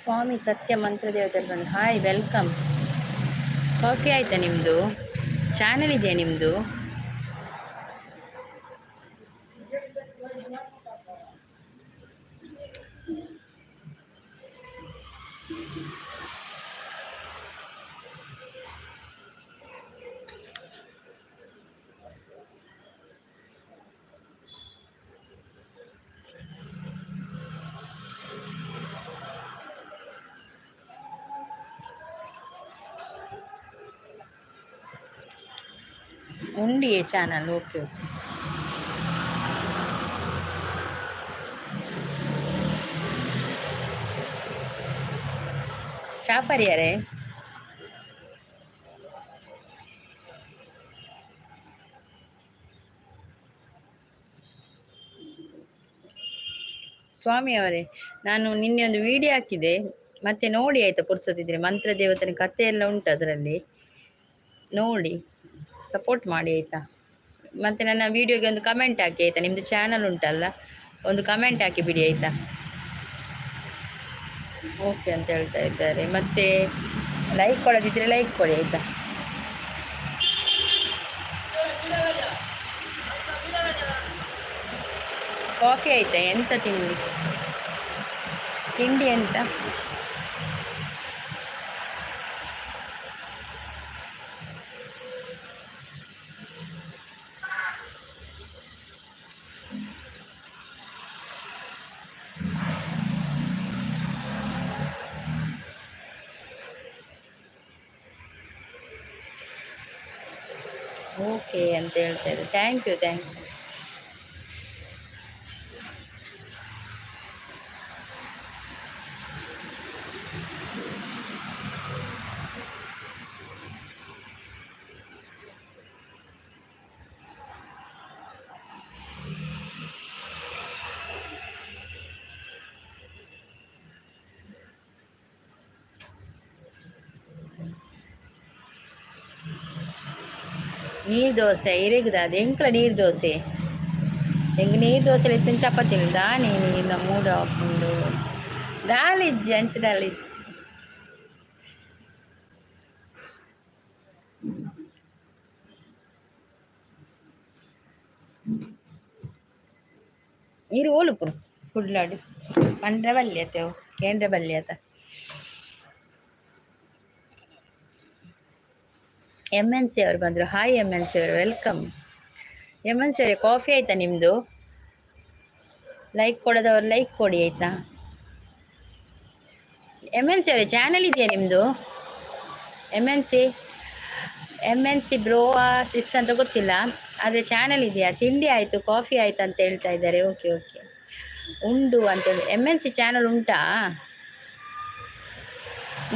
ಸ್ವಾಮಿ ಸತ್ಯ ಮಂತ್ರದೇವತೆ ಬಂದು. Hi, welcome. Coffee ಆಯಿತಾ ನಿಮ್ಮದು? ಚಾನಲ್ ಇದೆಯಾ ನಿಮ್ಮದು? ಉಂಡಿಯೇ ಚಾನಲ್? Okay okay. ಚಾಪರಿಯರೇ? ಸ್ವಾಮಿ ಅವರೇ, ನಾನು ನಿನ್ನೆ ಒಂದು ವಿಡಿಯೋ ಹಾಕಿದೆ, ಮತ್ತೆ ನೋಡಿ ಆಯ್ತಾ ಪುರ್ಸೊತ್ತಿದ್ರೆ. ಮಂತ್ರದೇವತನ ಕಥೆ ಎಲ್ಲ ಉಂಟು ಅದರಲ್ಲಿ, ನೋಡಿ ಸಪೋರ್ಟ್ ಮಾಡಿ ಆಯಿತಾ. ಮತ್ತು ನನ್ನ ವಿಡಿಯೋಗೆ ಒಂದು ಕಮೆಂಟ್ ಹಾಕಿ ಆಯಿತಾ. ನಿಮ್ಮದು ಚಾನಲ್ ಉಂಟಲ್ಲ, ಒಂದು ಕಮೆಂಟ್ ಹಾಕಿ ಬಿಡಿ ಆಯಿತಾ. ಓಕೆ ಅಂತ ಹೇಳ್ತಾ ಇದ್ದಾರೆ. ಮತ್ತು ಲೈಕ್ ಕೊಡೋದಿದ್ದರೆ ಲೈಕ್ ಕೊಡಿ ಆಯಿತಾ. ಕಾಫಿ ಆಯಿತಾ? ಎಂತ ತಿಂಡಿ? ತಿಂಡಿ ಎಂತ? ಓಕೆ ಅಂತ ಹೇಳ್ತಾ ಇದ್ದಾರೆ. Thank you, thank you. ನೀರು ದೋಸೆ ಇರೆಗ್ದಾದ ಎಂಕ್ಲ ನೀರು ದೋಸೆ ಎಂಕ್ ನೀರು ದೋಸೆ ಇತ್ತಿನ ಚಪಾತಿ ದಾನಿ ನೀರಿನ ಮೂಡ ಹಾಕೊಂಡು ದಾಲಿಜ್ಜಿ ಅಂಚೆ ದಾಲಿಜ್ಜಿ. ನೀರು ಓಲುಪುರು ಕುಡ್ಲಾಡು ಪಂಡ್ರೆ ಬಲ್ಯತೆ ಕೇಂದ್ರ ಬಲ್ಯತ. ಎಮ್ ಎನ್ ಸಿ ಅವರು ಬಂದರು. ಹಾಯ್ ಎಮ್ ಎನ್ ಸಿ ಅವರು, welcome. M N C ಅವರೇ, ಕಾಫಿ ಆಯಿತಾ ನಿಮ್ಮದು? ಲೈಕ್ ಕೊಡೋದವರು ಲೈಕ್ ಕೊಡಿ ಆಯಿತಾ. ಎಮ್ ಎನ್ ಸಿ ಅವರೇ, ಚಾನಲ್ ಇದೆಯಾ ನಿಮ್ಮದು? M N C, M N C bro sis ಅಂತ ಗೊತ್ತಿಲ್ಲ, ಆದರೆ ಚಾನಲ್ ಇದೆಯಾ? ತಿಂಡಿ ಆಯಿತು, ಕಾಫಿ ಆಯಿತು ಅಂತ ಹೇಳ್ತಾ ಇದ್ದಾರೆ. ಓಕೆ ಓಕೆ, ಉಂಡು ಅಂತೇಳಿ. ಎಮ್ ಎನ್ ಸಿ ಚಾನಲ್ ಉಂಟಾ?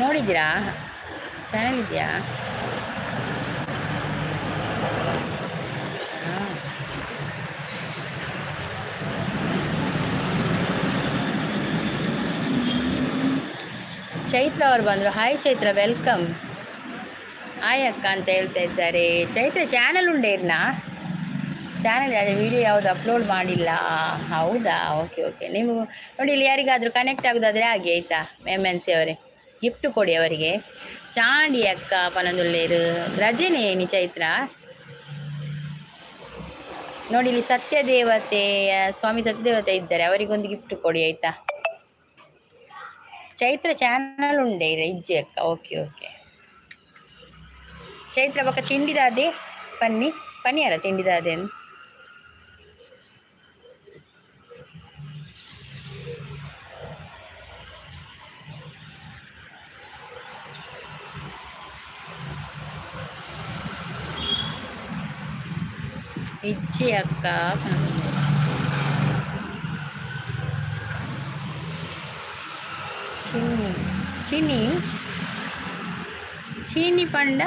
ನೋಡಿದ್ದೀರಾ? ಚಾನಲ್ ಇದೆಯಾ? ಹಾಂ. ಚೈತ್ರ ಅವರು ಬಂದರು. Hi Chaitra, welcome. Hi ಅಕ್ಕ ಅಂತ ಹೇಳ್ತಾ ಇದ್ದಾರೆ. ಚೈತ್ರ ಚಾನಲ್ ಉಂಡೇರ್ನಾ? ಚಾನಲ್ ಅದೇ ವಿಡಿಯೋ ಯಾವುದು ಅಪ್ಲೋಡ್ ಮಾಡಿಲ್ಲ. ಹೌದಾ? Okay okay. ನೀವು ನೋಡಿ ಇಲ್ಲಿ ಯಾರಿಗಾದರೂ ಕನೆಕ್ಟ್ ಆಗೋದಾದರೆ ಹಾಗೆ ಆಯಿತಾ. ಎಮ್ ಎನ್ ಸಿ ಅವರೇ, ಗಿಫ್ಟ್ ಕೊಡಿ ಅವರಿಗೆ. ಚಾಂಡಿ ಅಕ್ಕ ಪನಂದುಳ್ಳೇರು ರಜೆನೇ ನಿ ಚೈತ್ರ. ನೋಡಿ ಇಲ್ಲಿ ಸತ್ಯದೇವತೆ, ಸ್ವಾಮಿ ಸತ್ಯದೇವತೆ ಇದ್ದಾರೆ, ಅವರಿಗೊಂದು ಗಿಫ್ಟ್ ಕೊಡಿ ಆಯಿತಾ. ಚೈತ್ರ ಚಾನಲ್ ಉಂಡೆ ಇಜ್ಜಿ ಅಕ್ಕ. ಓಕೆ ಓಕೆ ಚೈತ್ರ ಬೊಕ್ಕ ತಿಂಡಿದಾದೆ ಪನ್ನಿ ಪನಿಯಾರ ತಿಂಡಿದಾದೆ. ಇಜ್ಜಿ ಅಕ್ಕ. ಚಿನ್ನಿ ಚಿನ್ನಿ ಚೀನಿ ಪಂಡ.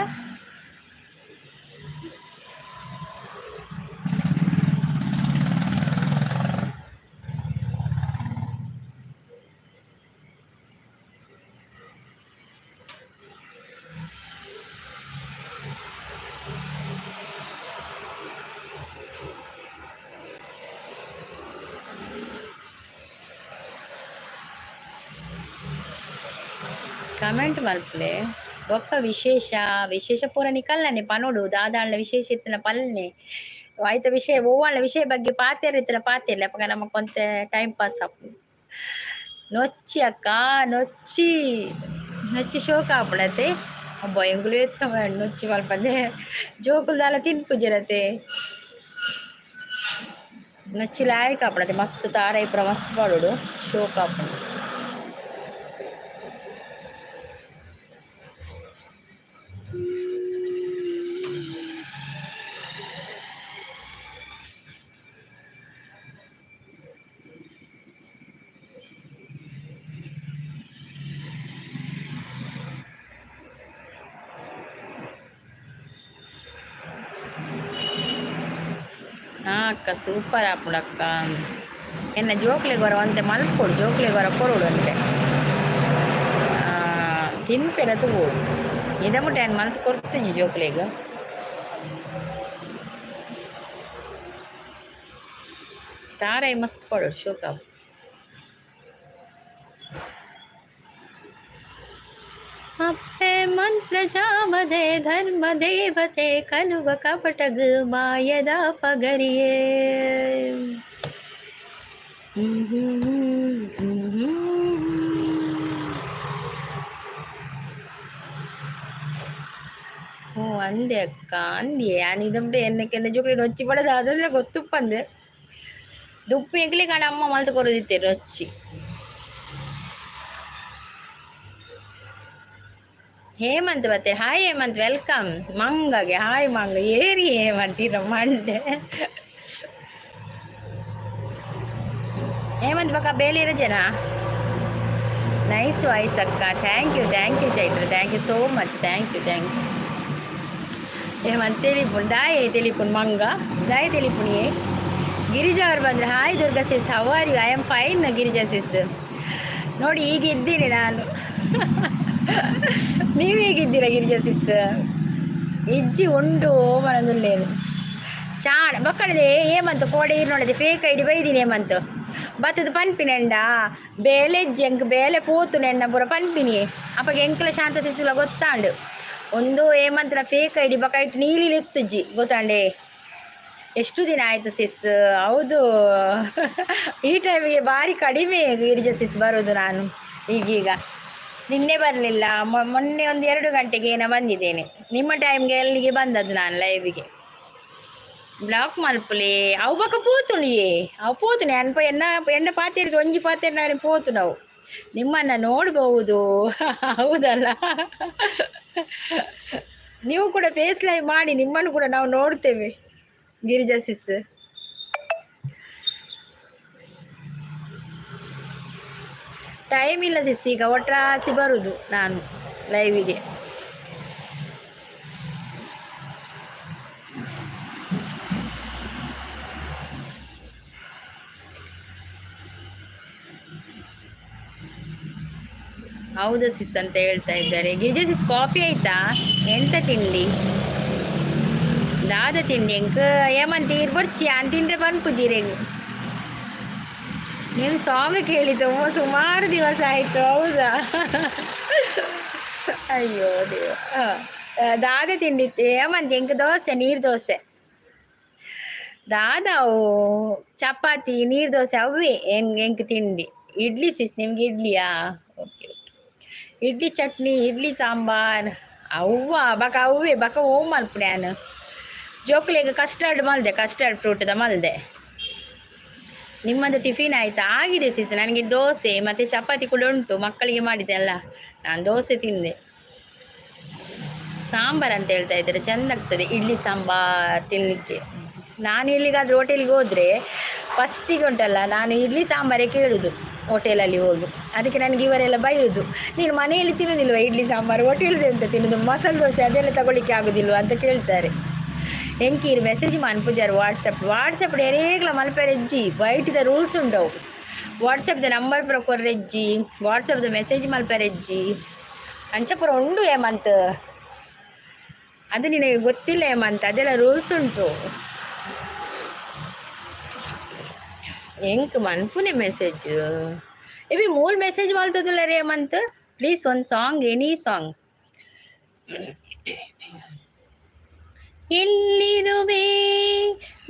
ಕಮೆಂಟ್ ಮಲ್ಪಲೆ. ಬೊಕ್ಕ ವಿಶೇಷ ವಿಶೇಷ ಪೂರ ನಿಕಲ್ನನೆ ಪನೋಡು. ದಾದಾಂಡ ವಿಶೇಷ ಇತ್ತಿನ ಪಲ್ನೆ ಆಯ್ತ ವಿಷಯ ಒವ್ವಾಳ ವಿಷಯ ಬಗ್ಗೆ ಪಾತೆರ ಇತ್ತಿನ ಪಾತೆರ್ಲೆ. ಅಪಗ ನಮಕ್ ಒಂತೆ ಟೈಮ್ ಪಾಸ್ ಆಪುಂಡು. ನೊಚ್ಚಿ ಅಕ್ಕ, ನೊಚ್ಚಿ ನೊಚ್ಚಿ ಶೋಕ ಆಪುಂಡತೆ. ಅಬ್ಬಾ, ಎಂಕುಲು ಏತ್ ಸಮಯ ನೊಚ್ಚಿ ಮಲ್ಪಂದೆ. ಜೋಕುಲು ದಾಲ ತಿನ್ಪುಜೆರತೆ. ನೊಚ್ಚಿ ಲಾಯ್ಕ್ ಆಪುಂಡತೆ. ಮಸ್ತ್ ತಾರಾಯಿ ಪೂರ ಮಸ್ತ್ ಪಾಡೊಡು, ಶೋಕ ಆಪುಂಡು. ಹಾಂ ಅಕ್ಕ, ಸೂಪರ್ ಆಪುಂಡು ಅಕ್ಕ. ಎನ್ನ ಜೋಕ್ಲೆಗ್ ಒರ ಒಂತೆ ಮಲ್ಪೊಡು, ಜೋಕ್ಲೆಗ್ ಒರ ಕೊರೊಡು ಒಂತೆ. ತಿನ್ಪೆರ ತೂವೊಡು. ಇದ ಮುಟ್ಟ ಯಾನ್ ಮಲ್ತ್ ಕೊರ್ತುಜಿ ಜೋಕ್ಲೆಗ್. ತಾರಾಯಿ ಮಸ್ತ್ ಪಾಡೊಡು, ಶೋಕ. ಅಪ್ಪೆ ಮಂತ್ರ ಜಾಮದೆ ಧರ್ಮ ದೇವತೆ ಕಲುವ ಕಪಟಗ್ ಮಾಯದ ಪಗರಿಯೇ. ಹ್ಮ್ ಹ್ಮ್ ಹ್ಮ್ ಹ್ಮ್. ಹ್ಞೂ ಅಂದೆ ಅಕ್ಕ, ಅಂದಿಯೇ. ಯಾನ್ ಇದೊಂಟು ಎನ್ನಕ್ಕೆನ್ನ ಜೋಕ್ಲೆಡ್ ನೊಚ್ಚಿ ಪಡದ ಅದಂದ್ರೆ ಗೊತ್ತುಪ್ಪಂದೆ. ದುಪ್ಪು ಎಂಕ್ಲೆ ಕಾಣ ಅಮ್ಮ ಮಲ್ತ್ ಕೊರದಿತ್ತೆರ್ ನೊಚ್ಚಿ. ಹೇಮಂತ್ ಬತ್ತೆ. Hi Hemant, welcome. ಮಂಗಗೆ ಹಾಯ್ ಮಂಗ. ಏರಿ ಹೇಮಂತ್ ಇರ ಮಂಡೆ. ಹೇಮಂತ್ ಬಕ್ಕ ಬೇಲೆ ರಜನಾ? ನೈಸ್ ವಾಯ್ಸ್ ಅಕ್ಕ. Thank you, thank you Chaitra, thank you so much. Thank you, thank you. Hemanth ತೆಲಿಪುಣ್ ದಾಯೆ ತೆಲಿಪುಣ್ ಮಂಗ ದಾಯೆ ತೆಲಿಪುಣಿಯೇ. ಗಿರಿಜಾ ಅವ್ರು ಬಂದ್ರೆ. Hi Durga sis, how are you? I am fine Girija sis. ನೋಡಿ ಈಗ ಇದ್ದೀನಿ ನಾನು. ನೀವು ಹೇಗಿದ್ದೀರಾ ಗಿರಿಜಾ ಸಿಸ್? ಇಜ್ಜಿ ಉಂಡು ಮನದುಲ್ಲೇನು ಚಾಣ ಬಕ್ಕಳದೆ. ಏಮಂತು ಕೋಡೆ ಇರ್ ನೋಡದೆ ಫೇಕ್ ಐಡಿ ಬೈದಿನಿ. ಏಮಂತು ಬತ್ತದ ಪನ್ಪಿನೆಂಡ ಬೇಲೆ ಎಂಕ್ ಬೇಲೆ ಪೋತು ನೆನ್ನ ಪೂರ ಪನ್ಪಿನಿ. ಅಪಗ ಎಂಕ್ಲ ಶಾಂತ ಸಿಸ್ಲ ಗೊತ್ತಾಂಡು ಒಂದು ಏಮಂತನ ಫೇಕ್ ಐಡಿ. ಬಕ ಇಟ್ಟು ನೀಲಿ ಇತ್ತುಜ್ಜಿ ಗೊತ್ತಾಂಡೆ. ಎಷ್ಟು ದಿನ ಆಯಿತು ಸಿಸ್? ಹೌದು, ಈ ಟೈಮಿಗೆ ಭಾರಿ ಕಡಿಮೆ ಗಿರಿಜಾ ಸಿಸ್ ಬರೋದು ನಾನು ಈಗೀಗ. ನಿನ್ನೆ ಬರಲಿಲ್ಲ, ಮೊನ್ನೆ ಒಂದು 2 ಗಂಟೆಗೆ ಏನೋ ಬಂದಿದ್ದೇನೆ. ನಿಮ್ಮ ಟೈಮ್ಗೆ ಅಲ್ಲಿಗೆ ಬಂದದ್ದು ನಾನು ಲೈವಿಗೆ. ಬ್ಲಾಕ್ ಮಲ್ಪುಲೆ ಅವು ಬೊಕ ಪೋತುಂಡಿಯೇ. ಅವು ಪೋತುನೆ ಅನ್ಪ ಎನ್ನ ಎಣ್ಣ ಪಾತೆರ್ದು ಒಂಜಿ ಪಾತೆರ್ ನಾನು ಪೋತು. ನಾವು ನಿಮ್ಮನ್ನ ನೋಡ್ಬಹುದು, ಹೌದಲ್ಲ? ನೀವು ಕೂಡ ಫೇಸ್ ಲೈವ್ ಮಾಡಿ, ನಿಮ್ಮನ್ನು ಕೂಡ ನಾವು ನೋಡ್ತೇವೆ ಗಿರಿಜಾ ಸಿಸ್. ಟೈಮ್ ಇಲ್ಲ ಸಿಸ್, ಈಗ ಒಟ್ರಾಸಿ ಬರುದು ನಾನು ಲೈವಿಗೆ. ಹೌದಾ ಸಿಸ್ ಅಂತ ಹೇಳ್ತಾ ಇದ್ದಾರೆ. ಗಿರಿಜಾ ಸಿಸ್, ಕಾಫಿ ಆಯ್ತಾ? ಎಂತ ತಿಂಡಿ? ದಾದ ತಿಂಡಿ? ಎಂಕ್ ಏಮಂತ ಈರ್ ಬೊರ್ಚಿ ಅನ್ ತಿಂಡ್ರೆ ಪನ್ಪುಜಿ. ನೀವು ಸಾಂಗ್ ಕೇಳಿ ತುಂಬ ಸುಮಾರು ದಿವಸ ಆಯಿತು. ಹೌದಾ? ಅಯ್ಯೋ ದೇವ. ದಾದ ತಿಂಡಿ ಏಮಂತ? ಎಂಕ್ ದೋಸೆ, ನೀರು ದೋಸೆ. ದಾದ ಅವು ಚಪಾತಿ, ನೀರು ದೋಸೆ ಅವೇ ಎಂಕ್ ತಿಂಡಿ. ಇಡ್ಲಿ ಸಿಸ್, ನಿಮ್ಗೆ ಇಡ್ಲಿಯಾ? Okay okay. ಇಡ್ಲಿ ಚಟ್ನಿ, ಇಡ್ಲಿ ಸಾಂಬಾರ್ ಅವ್ವ ಬಕ ಅವೇ ಬಕ ಓ ಮಲ್ಪುಣೆ. ಯಾನ್ ಜೋಕುಲೆಗ್ ಕಸ್ಟರ್ಡ್ ಮಲ್ದೆ, ಕಸ್ಟರ್ಡ್ ಫ್ರೂಟ್ದ ಮಲ್ದೆ. ನಿಮ್ಮದು ಟಿಫಿನ್ ಆಯಿತಾ? ಆಗಿದೆ ಸಿಸ್. ನನಗೆ ದೋಸೆ ಮತ್ತು ಚಪಾತಿ ಕೂಡ ಉಂಟು, ಮಕ್ಕಳಿಗೆ ಮಾಡಿದೆ ಅಲ್ಲ. ನಾನು ದೋಸೆ ತಿಂದೆ. ಸಾಂಬಾರ್ ಅಂತ ಹೇಳ್ತಾ ಇದ್ದಾರೆ. ಚೆಂದ ಆಗ್ತದೆ ಇಡ್ಲಿ ಸಾಂಬಾರ್ ತಿನ್ನಲಿಕ್ಕೆ. ನಾನು ಎಲ್ಲಿಗಾದ್ರೂ ಹೋಟೆಲ್ಗೆ ಹೋದರೆ ಫಸ್ಟಿಗೆ ಉಂಟಲ್ಲ, ನಾನು ಇಡ್ಲಿ ಸಾಂಬಾರೇ ಕೇಳುವುದು ಹೋಟೆಲಲ್ಲಿ ಹೋಗಿ. ಅದಕ್ಕೆ ನನಗೆ ಇವರೆಲ್ಲ ಬೈಯೋದು, ನೀನು ಮನೆಯಲ್ಲಿ ತಿನ್ನೋದಿಲ್ವ ಇಡ್ಲಿ ಸಾಂಬಾರು, ಹೋಟೆಲ್ದು ಎಂತ ತಿನ್ನೋದು, ಮಸಾಲೆ ದೋಸೆ ಅದೆಲ್ಲ ತಗೊಳ್ಳಿಕ್ಕೆ ಆಗೋದಿಲ್ವ ಅಂತ ಕೇಳ್ತಾರೆ. ಎಂಕೀರ್ ಮೆಸೇಜ್ ಮನ್ಪುಜಾರ್ ವಾಟ್ಸಪ್. ವಾಟ್ಸಪ್ ಏರೇಗ್ಲ ಮಲ್ಪೆರೆಜ್ಜಿ, ಬೈಟಿದ ರೂಲ್ಸ್ ಉಂಡವು. ವಾಟ್ಸಪ್ದ ನಂಬರ್ ಪೂರ ಕೊರ್ರೆಜ್ಜಿ, ವಾಟ್ಸಪ್ದ ಮೆಸೇಜ್ ಮಲ್ಪೆರೆಜ್ಜಿ. ಅಂಚ ಪೂರ ಉಂಡು ಹೇಮಂತ್, ಅದು ನಿನಗೆ ಗೊತ್ತಿಲ್ಲ ಹೇಮಂತ್, ಅದೆಲ್ಲ ರೂಲ್ಸ್ ಉಂಟು. ಎಂಕ್ ಮನ್ಪುನೆ ಮೆಸೇಜ್ ಎಬಿ ಮೂಲ್ ಮೆಸೇಜ್ ಮಲ್ತದಿಲ್ಲ ಹೇಮಂತ್. ಪ್ಲೀಸ್ ಒಂದು ಸಾಂಗ್, ಎನಿ ಸಾಂಗ್. ಎಲ್ಲಿರುವೆ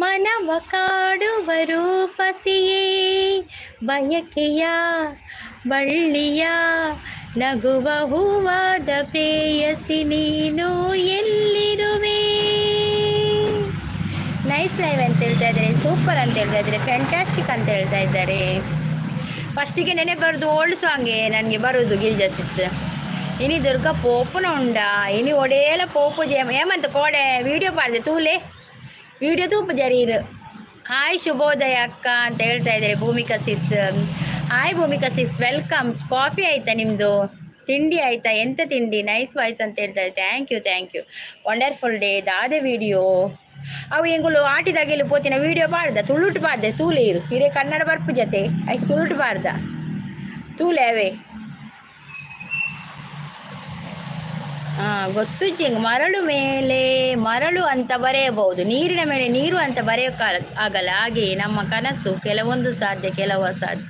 ಮನವ ಕಾಡುವ ರೂಪಸಿಯೇ, ಬಯಕೆಯ ಬಳ್ಳಿಯ ನಗುವ ಹೂವಾದ ಪ್ರೇಯಸಿ ನೀನು ಎಲ್ಲಿರುವೆ? ನೈಸ್ ಲೈವ್ ಅಂತ ಹೇಳ್ತಾ ಇದ್ದಾರೆ, ಸೂಪರ್ ಅಂತ ಹೇಳ್ತಾ ಇದ್ದಾರೆ, ಫ್ಯಾಂಟಾಸ್ಟಿಕ್ ಅಂತ ಹೇಳ್ತಾ ಇದ್ದಾರೆ. ಫಸ್ಟಿಗೆ ನೆನೆ ಬರೋದು ಓಲ್ಡ್ ಸಾಂಗೆ ನನಗೆ ಬರೋದು. ಗಿರಿಜಾ ಸಿಸ್, ಇನಿ ದುರ್ಗಾ ಪೋಪುನ ಉಂಡ ಇನಿ ಒಡೇಲ ಪೋಪು ಜೆ ಹೇಮಂತ ಕೋಡೆ ವಿಡಿಯೋ ಪಾಡ್ದೆ ತೂಲೆ, ವಿಡಿಯೋ ತೂಪು ಜರೀರ್. ಹಾಯ್, ಶುಭೋದಯ ಅಕ್ಕ ಅಂತ ಹೇಳ್ತಾ ಇದ್ದಾರೆ Bhumika sis. Hi Bhumika sis, welcome. Coffee ಆಯ್ತಾ ನಿಮ್ಮದು? ತಿಂಡಿ ಆಯ್ತಾ? ಎಂತ ತಿಂಡಿ? ನೈಸ್ ವಾಯ್ಸ್ ಅಂತ ಹೇಳ್ತಾ ಇದ್ದಾರೆ. Thank you, thank you. Wonderful day. ದಾದೆ ವಿಡಿಯೋ ಅವು ಎಂಗುಲು ಆಟಿದಾಗೆಲ್ಲ ಪೋತಿನ ವಿಡಿಯೋ ಪಾಡ್ದ, ತುಳುಟು ಪಾಡ್ದೆ ತೂಲೆ ಇರು. ಹಿರೇ ಕನ್ನಡ ಬರ್ಪು ಜೊತೆ ಐಕ್ ತುಳುಟು ಪಾಡ್ದ ತೂಲೆ ಅವೇ. ಹಾಂ, ಗೊತ್ತು ಜಿಂಗ್. ಮರಳು ಮೇಲೆ ಮರಳು ಅಂತ ಬರೆಯಬಹುದು, ನೀರಿನ ಮೇಲೆ ನೀರು ಅಂತ ಬರೆಯೋಕ್ಕಾಗ ಆಗಲ್ಲ. ಹಾಗೆಯೇ ನಮ್ಮ ಕನಸು ಕೆಲವೊಂದು ಸಾಧ್ಯ, ಕೆಲವು ಅಸಾಧ್ಯ.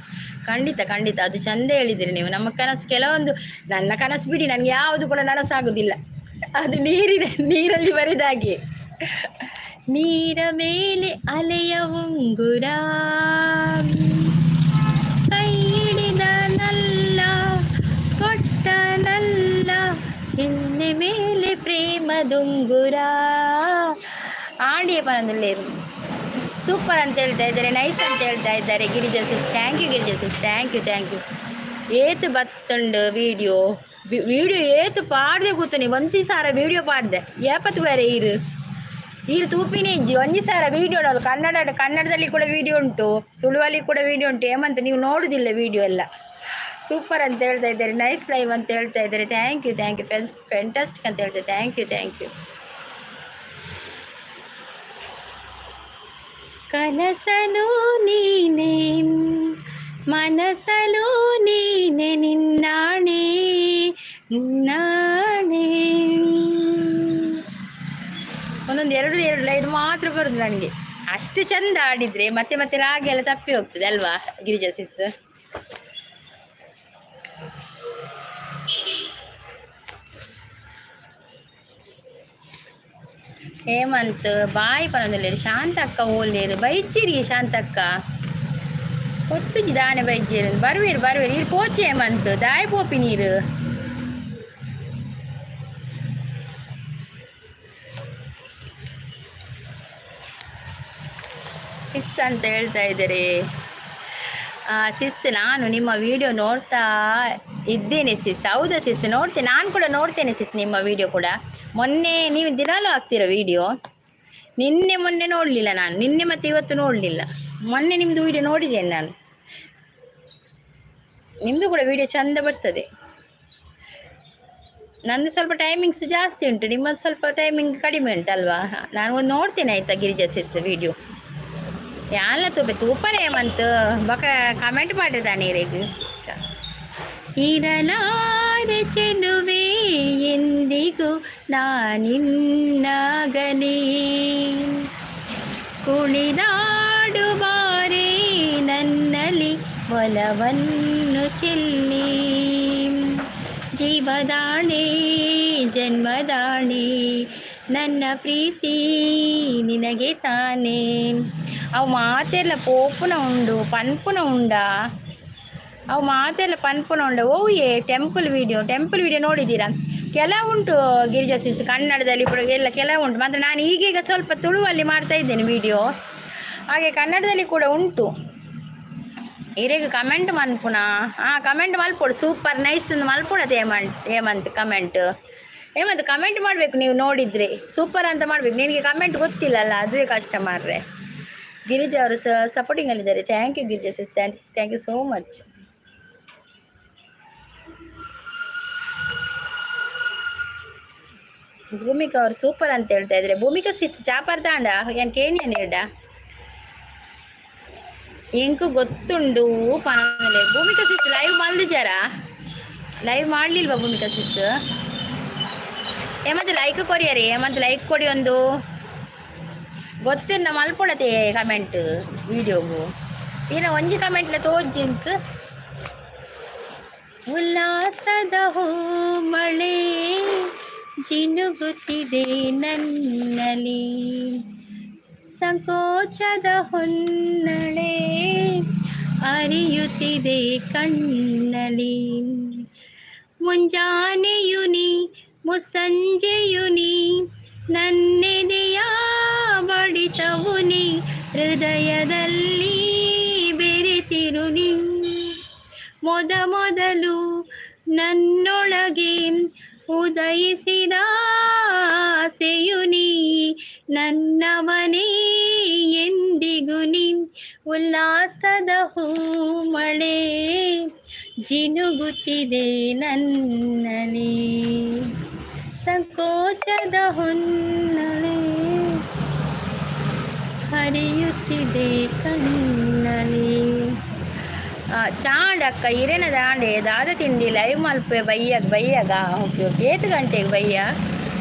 ಖಂಡಿತ ಖಂಡಿತ, ಅದು ಚಂದ ಹೇಳಿದಿರಿ ನೀವು. ನಮ್ಮ ಕನಸು ಕೆಲವೊಂದು, ನನ್ನ ಕನಸು ಬಿಡಿ, ನನಗೆ ಯಾವುದು ಕೂಡ ನನಸಾಗುದಿಲ್ಲ. ಅದು ನೀರಲ್ಲಿ ಬರೆದಾಗೆ. ನೀರ ಮೇಲೆ ಅಲೆಯ ಉಂಗುರ, ಕೈ ಹಿಡಿದನಲ್ಲ, ಕೊಟ್ಟನಲ್ಲ, ಕೆನ್ನೆ ಮೇಲೆ ಪ್ರೇಮದುಂಗುರ. ಆಂಡಿಯ ಪನದಲ್ಲಿ ಸೂಪರ್ ಅಂತ ಹೇಳ್ತಾ ಇದ್ದಾರೆ, ನೈಸ್ ಅಂತ ಹೇಳ್ತಾ ಇದ್ದಾರೆ Girija sis. Thank you Girija sis, thank you, thank you. ಏತು ಬತ್ತುಂಡು ವಿಡಿಯೋ? ವಿಡಿಯೋ ಏತು ಪಾಡ್ದೆ ಕೂತುನಿ. ಒಂಜಿ ಸಾರ ವಿಡಿಯೋ ಪಾಡ್ದೆ ಏಪತ್ತು ಬೇರೆ ಇರು ಈರು ತೂಪಿನೇ ಇಜ್ಜಿ. ಒಂಜಿ ಸಾರ ವಿಡಿಯೋ ಕನ್ನಡ, ಕನ್ನಡದಲ್ಲಿ ಕೂಡ ವಿಡಿಯೋ ಉಂಟು, ತುಳುವಲ್ಲಿ ಕೂಡ ವಿಡಿಯೋ ಉಂಟು. ಹೇಮಂತ, ನೀವು ನೋಡುದಿಲ್ಲ ವಿಡಿಯೋ ಎಲ್ಲ. ಸೂಪರ್ ಅಂತ ಹೇಳ್ತಾ ಇದ್ದಾರೆ, ನೈಸ್ ಲೈವ್ ಅಂತ ಹೇಳ್ತಾ ಇದ್ದಾರೆ. Thank you, thank you. Fantastic ಅಂತ ಹೇಳ್ತಾರೆ. Thank you, thank you. ಕನಸಲು ನೀನೆ, ಮನಸಲು ನೀನೆ, ನಿನ್ನಾಣೆ ನಿನ್ನಾಣೆ. ಒಂದೊಂದು ಎರಡು ಎರಡು ಲೈನ್ ಮಾತ್ರ ಬರುದು ನನಗೆ. ಅಷ್ಟು ಚಂದ ಆಡಿದರೆ ಮತ್ತೆ ಮತ್ತೆ ರಾಗ ಎಲ್ಲ ತಪ್ಪಿ ಹೋಗ್ತದೆ ಅಲ್ವಾ ಗಿರಿಜಾ ಸಿಸ್? ಹೇಮಂತ್ ಬಾಯ್ ಪನೊಂದುಲ್ಲೆರ್. ಶಾಂತಕ್ಕ ಓಲ್ಲೇರು? ಬೈಚಿರಿ ಶಾಂತಕ್ಕ, ಗೊತ್ತುಜಿ ದಾನೆ ಬೈಜೇರು. ಬರುವೇರು ಬರುವೇರು. ಈರ್ ಪೋಚೆ ಹೇಮಂತ್, ದಾಯ ಪೋಪಿ ನೀರು? ಸಿಸ್ ಅಂತ ಹೇಳ್ತಾ ಇದ್ದಾರೆ. ಸಿಸ್, ನಾನು ನಿಮ್ಮ ವಿಡಿಯೋ ನೋಡ್ತಾ ಇದ್ದೇನೆ ಸಿಸ್. ಹೌದಾ ಸಿಸ್? ನೋಡ್ತೇನೆ, ನಾನು ಕೂಡ ನೋಡ್ತೇನೆ ಸಿಸ್ ನಿಮ್ಮ ವಿಡಿಯೋ ಕೂಡ. ಮೊನ್ನೆ ನೀವು ದಿನಾಲೂ ಹಾಕ್ತೀರ ವಿಡಿಯೋ. ನಿನ್ನೆ ಮೊನ್ನೆ ನೋಡಲಿಲ್ಲ ನಾನು, ನಿನ್ನೆ ಮತ್ತು ಇವತ್ತು ನೋಡಲಿಲ್ಲ. ಮೊನ್ನೆ ನಿಮ್ಮದು ವಿಡಿಯೋ ನೋಡಿದ್ದೇನೆ ನಾನು. ನಿಮ್ಮದು ಕೂಡ ವಿಡಿಯೋ ಚಂದ ಬರ್ತದೆ. ನಂದು ಸ್ವಲ್ಪ ಟೈಮಿಂಗ್ಸ್ ಜಾಸ್ತಿ ಉಂಟು, ನಿಮ್ಮದು ಸ್ವಲ್ಪ ಟೈಮಿಂಗ್ ಕಡಿಮೆ ಉಂಟಲ್ವಾ? ನಾನು ಒಂದು ನೋಡ್ತೇನೆ ಆಯಿತಾ ಗಿರಿಜಾ ಸಿಸ್ ವಿಡಿಯೋ. ಯಾನ್ಲ ತೂಪೆ ತೂಪನೆ ಹೇಮಂತ್, ಬೊಕ ಕಮೆಂಟ್ ಮಾಡಿದಾನೆ ಇರೆಗ್. ಇರಲಾರೆ ಚೆಲುವೆ ಎಂದಿಗೂ ನಾನಿನ್ನಾಗಲಿ, ಕುಣಿದಾಡುಬಾರೆ ನನ್ನಲ್ಲಿ ಒಲವನ್ನು ಚೆಲ್ಲಿ, ಜೀವದಾಣೆ ಜನ್ಮದಾಣೆ ನನ್ನ ಪ್ರೀತಿ ನಿನಗೆ ತಾನೇ. ಅವು ಮಾತೆಲ್ಲ ಪೋಪುನ ಉಂಡು ಪನ್ಪುನ ಉಂಡಾ? ಅವು ಮಾತೆಲ್ಲ ಪನ್ಪುನ ಉಂಡ? ಓ ಏ ಟೆಂಪಲ್ ವಿಡಿಯೋ, ಟೆಂಪಲ್ ವಿಡಿಯೋ ನೋಡಿದ್ದೀರಾ? ಕೆಲವು ಉಂಟು ಗಿರಿಜಾ ಸಿಸ್, ಕನ್ನಡದಲ್ಲಿ ಕೂಡ ಎಲ್ಲ ಕೆಲವು ಉಂಟು. ಮಾತ್ರ ನಾನು ಈಗೀಗ ಸ್ವಲ್ಪ ತುಳುವಲ್ಲಿ ಮಾಡ್ತಾ ಇದ್ದೇನೆ ವಿಡಿಯೋ, ಹಾಗೆ ಕನ್ನಡದಲ್ಲಿ ಕೂಡ ಉಂಟು. ಇರೆಗ್ ಕಮೆಂಟ್ ಮನ್ಪುನ? ಹಾಂ, ಕಮೆಂಟ್ ಮಲ್ಪೊಡು. ಸೂಪರ್, ನೈಸ್ ಮಲ್ಪೊಡತ್ತೆ ಹೇಮಂತ್. ಹೇಮಂತ್ ಕಮೆಂಟ್, ಹೇಮಂತ್ ಕಮೆಂಟ್ ಮಾಡಬೇಕು. ನೀವು ನೋಡಿದರೆ ಸೂಪರ್ ಅಂತ ಮಾಡಬೇಕು. ನಿನಗೆ ಕಮೆಂಟ್ ಗೊತ್ತಿಲ್ಲಲ್ಲ, ಅದುವೇ ಕಷ್ಟ ಮಾರ್ರೆ. ಗಿರಿಜಾ ಅವರು ಸಪೋರ್ಟಿಂಗಲ್ಲಿದ್ದಾರೆ. Thank you Girija sis, thank thank you so much. Bhoomika ಅವರು ಸೂಪರ್ ಅಂತ ಹೇಳ್ತಾ ಇದ್ದಾರೆ. ಭೂಮಿಕಾ ಸಿಸ್, ಚಾಪರ್ ತಾಂಡ ಏನ್ ಕೇನಿಯನ್ ಹೇಳ್ದ ಎಂಕು ಗೊತ್ತುಂಡು ಪನಲೆ. ಭೂಮಿಕಾ ಸಿಸ್ ಲೈವ್ ಮಲ್ದಿಜಾರ? ಲೈವ್ ಮಾಡಲಿಲ್ವಾ ಭೂಮಿಕಾ ಸಿಸ್? ಹೇಮಂತ್ ಲೈಕ್ ಕೊರಿಯರಿ. ಹೇಮಂತ್ ಲೈಕ್ ಕೊಡಿ ಒಂದು. ಗೊತ್ತಿಲ್ಲ ಮಲ್ಪೊಡತೆ ಕಮೆಂಟ್ ವೀಡಿಯೋಗು. ಇನ್ನ ಒಂಜಿ ಕಮೆಂಟ್ಲ ತೋಜ್ಜಿಂಕ್. ಉಲ್ಲಾಸದ ಮಳೆ ಜಿನುಗುತ್ತಿದೆ ನನ್ನಲ್ಲಿ, ಸಂಕೋಚದ ಹೊನ್ನಳೆ ಅರಿಯುತ್ತಿದೆ ಕಣ್ಣಲಿ. ಮುಂಜಾನೆಯು ನೀ, ಮುಸ್ಸಂಜೆಯು ನೀ, ನನ್ನೆದೆಯ ಬಡಿತವು ನೀ, ಹೃದಯದಲ್ಲಿ ಬೆರೆತಿರು ನೀ. ಮೊದ ಮೊದಲು ನನ್ನೊಳಗೆ ಉದಯಿಸಿದ ಆಸೆಯು ನೀ, ನನ್ನವನೇ ಎಂದಿಗೂ ನೀ. ಉಲ್ಲಾಸದ ಹೂಮಳೆ ಜಿನುಗುತ್ತಿದೆ ನನ್ನಲ್ಲಿ, ಸಂಕೋಚದ ಹೊನ್ನಳೆ ಹರಿಯುತ್ತಿದೆ ಕಣ್ಣಲ್ಲಿ. ಚಾಂಡ್ ಅಕ್ಕ, ಇರೇನ ದಾಂಡೆ ದಾದ ತಿಂಡಿ? ಲೈವ್ ಮಲ್ಪೆ ಬಯ್ಯಾಗ ಬಯ್ಯಾಗ. ಓಕೆ ಓಕೆ, ಏತ್ ಗಂಟೆಗೆ ಬಯ್ಯ?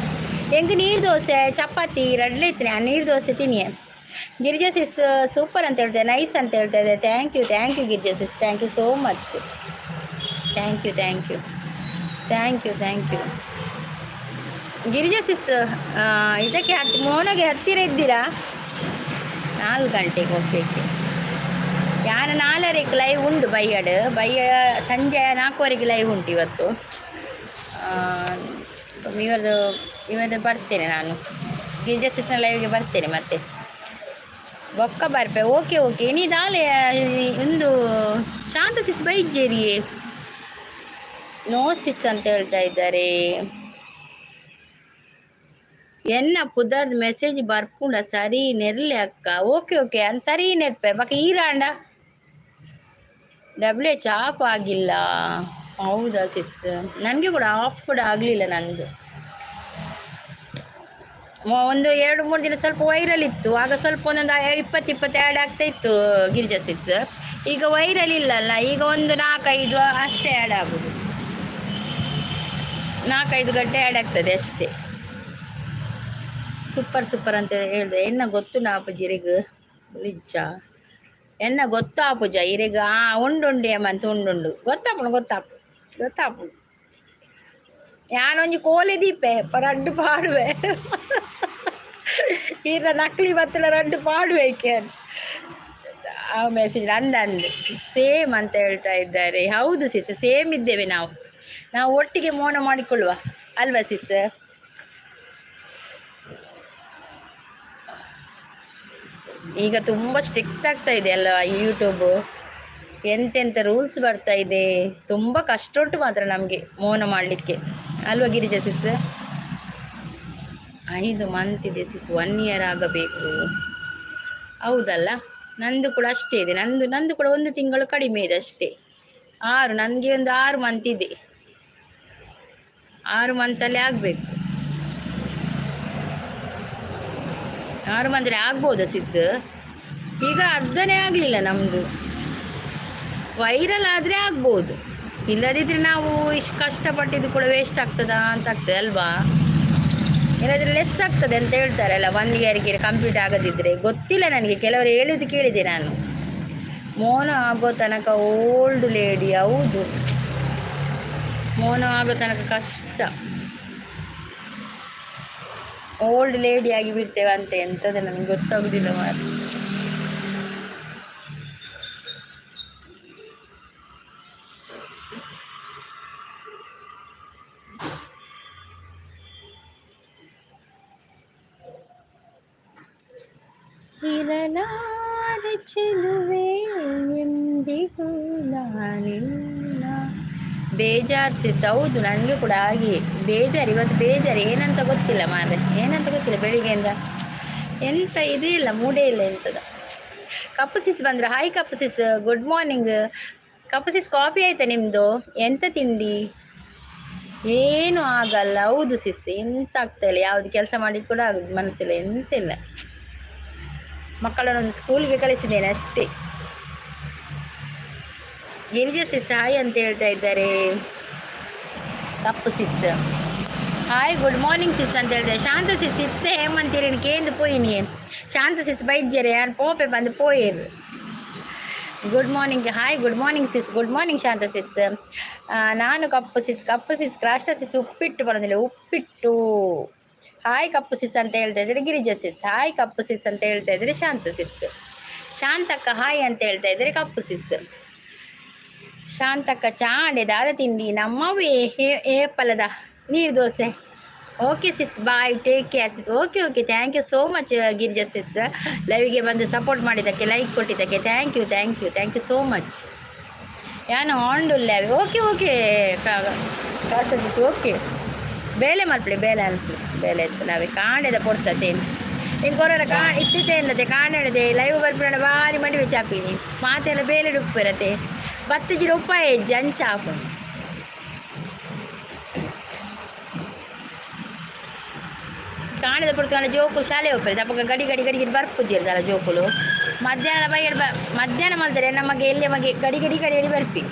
ಎಂಕ್ ನೀರು ದೋಸೆ, ಚಪಾತಿ ರಡ್ಲೆ ಇತ್ತು. ನಾನು ನೀರು ದೋಸೆ ತಿನ್ನಿಯೆ. ಗಿರಿಜಾ ಸಿಸ್ ಸೂಪರ್ ಅಂತ ಹೇಳ್ತಾರೆ, ನೈಸ್ ಅಂತ ಹೇಳ್ತಾ ಇದ್ದಾರೆ. Thank you, thank you Girija sis, thank you so much. Thank you, thank you, thank you, thank you Girija sis. ಇದಕ್ಕೆ ಹತ್ತಿ ಮೋನಗೆ ಹತ್ತಿರ ಇದ್ದೀರಾ? 4 ಗಂಟೆಗೆ, ಓಕೆ ಓಕೆ. ಯಾನ ನಾಲರೆಗೆ ಲೈವ್ ಉಂಟು ಬೈಯಡ್ ಬೈಯ. ಸಂಜೆ 4:30ಗೆ ಲೈವ್ ಉಂಟು ಇವತ್ತು. ಇವತ್ತು ಇವತ್ತು ಬರ್ತೇನೆ ನಾನು, ಗಿರಿಜಾ ಸಿಸ್ನ ಲೈವ್ಗೆ ಬರ್ತೇನೆ. ಮತ್ತೆ ಬೊಕ್ಕ ಬರ್ಪೆ. ಓಕೆ ಓಕೆ, ನೀ ದಾಲೆ ಒಂದು ಶಾಂತ ಸಿಸ್ ಬೈಜೇರಿಯೇ. ನೋ ಸಿಸ್ ಅಂತ ಹೇಳ್ತಾ ಇದ್ದಾರೆ. ಎನ್ನ ಪುದರ್ದ ಮೆಸೇಜ್ ಬರ್ಪುಂಡ ಸರಿ ನೆರ್ಲೆ ಅಕ್ಕ. ಓಕೆ ಓಕೆ, ಅನ್ ಸರಿ ನೆರ್ಪೆ. ಬಕ ಈರಾಂಡ ಡಬ್ಲ್ಯೂ ಎಚ್ ಆಫ್ ಆಗಿಲ್ಲ. ಹೌದಾ ಸಿಸ್? ನನಗೆ ಕೂಡ ಆಫ್ ಕೂಡ ಆಗಲಿಲ್ಲ ನಂದು. ಒಂದು 2-3 ದಿನ ಸ್ವಲ್ಪ ವೈರಲ್ ಇತ್ತು. ಆಗ ಸ್ವಲ್ಪ ಒಂದೊಂದು 20 20 ಆ್ಯಡ್ ಆಗ್ತಾ ಇತ್ತು ಗಿರಿಜಾ ಸಿಸ್. ಈಗ ವೈರಲ್ ಇಲ್ಲಲ್ಲ, ಈಗ ಒಂದು ನಾಲ್ಕೈದು ಅಷ್ಟೇ ಆ್ಯಡ್ ಆಗೋದು. 4-5 ಗಂಟೆ ಆ್ಯಡ್ ಆಗ್ತದೆ ಅಷ್ಟೇ. ಸೂಪರ್ ಸೂಪರ್ ಅಂತ ಹೇಳಿದೆ. ಎನ್ನ ಗೊತ್ತು ನಾಪುಜಿ ಇರೆಗ್ ನಿಜ ಎನ್ನ ಗೊತ್ತಾಪುಜ ಇರೆಗ್? ಆ ಉಂಡು ಉಂಡು ಏಮಂತ ಉಂಡುಂಡು ಗೊತ್ತಾಪುಂಡು, ಗೊತ್ತಾಪು ಗೊತ್ತಾಪುಂಡು. ಯಾನೊಂಜಿ ಕೋಲೆ ದೀಪೆ ರಡ್ಡು ಪಾಡುವೆ. ಈರ ನಕ್ಲಿ ಬತ್ತಲ ರಡ್ಡು ಪಾಡುವೆ. ಆ ಮೆಸೇಜ್ ಅಂದ ಅಂದು ಸೇಮ್ ಅಂತ ಹೇಳ್ತಾ ಇದ್ದಾರೆ. ಹೌದು ಸಿಸ್, ಸೇಮ್ ಇದ್ದೇವೆ ನಾವು. ನಾವು ಒಟ್ಟಿಗೆ ಮೋನ ಮಾಡಿಕೊಳ್ಳುವ ಅಲ್ವಾ ಸಿಸ್? ಈಗ ತುಂಬ ಸ್ಟ್ರಿಕ್ಟ್ ಆಗ್ತಾ ಇದೆ ಅಲ್ವಾ ಯೂಟ್ಯೂಬು? ಎಂತೆಂಥ ರೂಲ್ಸ್ ಬರ್ತಾ ಇದೆ. ತುಂಬ ಕಷ್ಟ ಉಂಟು ಮಾತ್ರ ನಮಗೆ ಮೋನ ಮಾಡಲಿಕ್ಕೆ, ಅಲ್ವಾ ಗಿರಿಜಾ ಸಿಸ್? 5 ಮಂತ್ ಇದೆ ಸಿಸ್, ಒನ್ ಇಯರ್ ಆಗಬೇಕು. ಹೌದಲ್ಲ? ನಂದು ಕೂಡ ಅಷ್ಟೇ ಇದೆ. ನಂದು ನಂದು ಕೂಡ ಒಂದು ತಿಂಗಳು ಕಡಿಮೆ ಇದೆ ಅಷ್ಟೇ. ಆರು, ನನಗೆ ಒಂದು 6 ಮಂತ್ ಇದೆ. 6 ಮಂತಲ್ಲಿ ಆಗಬೇಕು. 6 ಮಂತಲ್ಲಿ ಆಗ್ಬೋದಾ ಸಿಸ್? ಈಗ ಅರ್ಧನೇ ಆಗಲಿಲ್ಲ ನಮ್ಮದು. ವೈರಲ್ ಆದರೆ ಆಗ್ಬೋದು, ಇಲ್ಲದಿದ್ದರೆ ನಾವು ಇಷ್ಟು ಕಷ್ಟಪಟ್ಟಿದ್ದು ಕೂಡ ವೇಸ್ಟ್ ಆಗ್ತದಾ ಅಂತ ಆಗ್ತದೆ ಅಲ್ವಾ? ಇಲ್ಲದ್ರೆ ಲೆಸ್ ಆಗ್ತದೆ ಅಂತ ಹೇಳ್ತಾರಲ್ಲ ಒನ್ ಇಯರ್ಗೆ ಕಂಪ್ಲೀಟ್ ಆಗದಿದ್ದರೆ. ಗೊತ್ತಿಲ್ಲ ನನಗೆ, ಕೆಲವರು ಹೇಳೋದು ಕೇಳಿದೆ ನಾನು. ಮೋನ ಆಗೋ ತನಕ ಓಲ್ಡ್ ಲೇಡಿ. ಹೌದು, ಮೋನ ಆಗೋ ತನಕ ಕಷ್ಟ. ಓಲ್ಡ್ ಲೇಡಿ ಆಗಿ ಬಿಡ್ತೇವೆ ಅಂತ ಎಂಥದ್ದು ನನಗೆ ಗೊತ್ತಾಗೋದಿಲ್ಲ ಮಾರ್ರೆ. ಇರಲಾರೆ ಚೆಲುವೆ ಎಂದಿಗೂ ನಾನಿಲ್ಲ. ಬೇಜಾರು ಸಿಸ್. ಹೌದು, ನನಗೆ ಕೂಡ ಹಾಗೆ ಬೇಜಾರು ಇವತ್ತು. ಬೇಜಾರು ಏನಂತ ಗೊತ್ತಿಲ್ಲ ಮಾರ್ರೆ, ಏನಂತ ಗೊತ್ತಿಲ್ಲ. ಬೆಳಿಗ್ಗೆಯಿಂದ ಎಂತ ಇದೇ ಇಲ್ಲ, ಮೂಡೇ ಇಲ್ಲ ಎಂಥದ. ಕಪ್ಪು ಸಿಸ್ ಬಂದರು. ಹಾಯ್ ಕಪ್ಪು ಸಿಸ್, ಗುಡ್ ಮಾರ್ನಿಂಗ್ ಕಪ್ಪು ಸಿಸ್. ಕಾಫಿ ಆಯ್ತಾ ನಿಮ್ಮದು? ಎಂತ ತಿಂಡಿ? ಏನು ಆಗಲ್ಲ. ಹೌದು ಸಿಸ್, ಎಂತ ಆಗ್ತಾ ಇಲ್ಲ. ಯಾವುದು ಕೆಲಸ ಮಾಡಿ ಕೂಡ ಆಗುದು ಮನಸ್ಸಿಲ್ಲ, ಎಂತ ಇಲ್ಲ. ಮಕ್ಕಳನ್ನು ಒಂದು ಸ್ಕೂಲಿಗೆ ಕಳಿಸಿದ್ದೇನೆ ಅಷ್ಟೇ. ಗಿರಿಜಾ ಸಿಸ್ ಹಾಯ್ ಅಂತ ಹೇಳ್ತಾ ಇದ್ದಾರೆ. ಕಪ್ಪು ಸಿಸ್ ಹಾಯ್, ಗುಡ್ ಮಾರ್ನಿಂಗ್ ಸಿಸ್ ಅಂತ ಹೇಳ್ತಾರೆ. ಶಾಂತ ಸಿಸ್ ಇತ್ತೆ ಹೇಮಂತೀರಿನ ಕೇಂದ್ರ ಪೋಯಿನಿ. ಶಾಂತ ಸಿಸ್ ಬೈಜ್ಜರೆ, ಯಾರು ಪೋಪೆ ಬಂದು ಪೋಯಿರು. Good morning, hi, good morning sis, good morning Shanta sis. ನಾನು ಕಪ್ಪು ಸಿಸ್, ಕಪ್ಪು ಸಿಸ್, ಕ್ರಾಷ್ಟ ಸಿಸ್. ಉಪ್ಪಿಟ್ಟು ಬರೋದಿಲ್ಲ, ಉಪ್ಪಿಟ್ಟು. ಹಾಯ್ ಕಪ್ಪು ಸಿಸ್ ಅಂತ ಹೇಳ್ತಾ ಇದ್ದಾರೆ ಗಿರಿಜಾ ಸಿಸ್. ಹಾಯ್ ಕಪ್ಪು ಸಿಸ್ ಅಂತ ಹೇಳ್ತಾ ಇದ್ದಾರೆ ಶಾಂತ ಸಿಸ್. ಶಾಂತಕ್ಕ ಹಾಯ್ ಅಂತ ಹೇಳ್ತಾ ಇದ್ದಾರೆ ಕಪ್ಪು ಸಿಸ್. ಶಾಂತಕ್ಕ ಚಾಂಡೆ ದಾದ ತಿಂಡಿ ನಮ್ಮವೇ ಏಪಲದ ನೀರು dosa. Okay sis, bye, take care sis. Okay okay, thank you so much Girija sis. ಲೈವ್ಗೆ ಬಂದು ಸಪೋರ್ಟ್ ಮಾಡಿದ್ದಕ್ಕೆ, ಲೈಕ್ ಕೊಟ್ಟಿದ್ದಕ್ಕೆ thank you, thank you, thank you so much. ಯಾನು ಆಂಡುಲ್ಲ. Okay okay sis, okay. ಬೇಲೆ ಮಲ್ಪಲೆ, ಬೇಲೆ ಅನ್ಪಲೆ, ಬೇಲೆ ಇತ್ತು ನಾವೇ ಕಾಂಡೆದ ಪೊರ್ತತೆ ಹಿಂಗೆ ಕೊರೋರ ಕಾ ಇತ್ತಿತ್ತೆ ಅನ್ನತೆ ಕಾಣೆಡದೆ ಲೈವ್ ಬರ್ಪಿನ ಬಾರಿ ಮಡಿವೆ ಚಾಪಿನಿ ಮಾತೆಲ್ಲ ಬೇಲೆ ಉಪ್ಪಿರತೆ ಬತ್ತಿಜಿರ ಉಪ್ಪಾಯ ಹೆಜ್ಜೆ ಅಂಚಾಪು. ಕಾಣದ ಪೊರ್ತುಗಾನ ಜೋಕುಲು ಶಾಲೆ ಹೋಗ್ತಾರೆ ಅಪ್ಪಗ ಗಡಿ ಗಡಿ ಗಡಿಗೆ ಬರ್ಪುಜಿರ್ದಲ್ಲ ಜೋಕುಲು. ಮಧ್ಯಾಹ್ನ ಬೈಯಡ್ ಬ ಮಧ್ಯಾಹ್ನ ಮಲ್ತಾರೆ ನಮಗೆ ಎಲ್ಲಿ ಮಗೆ ಗಡಿ ಗಡಿ ಗಡಿ ಗಡಿ ಬರ್ಪಿ.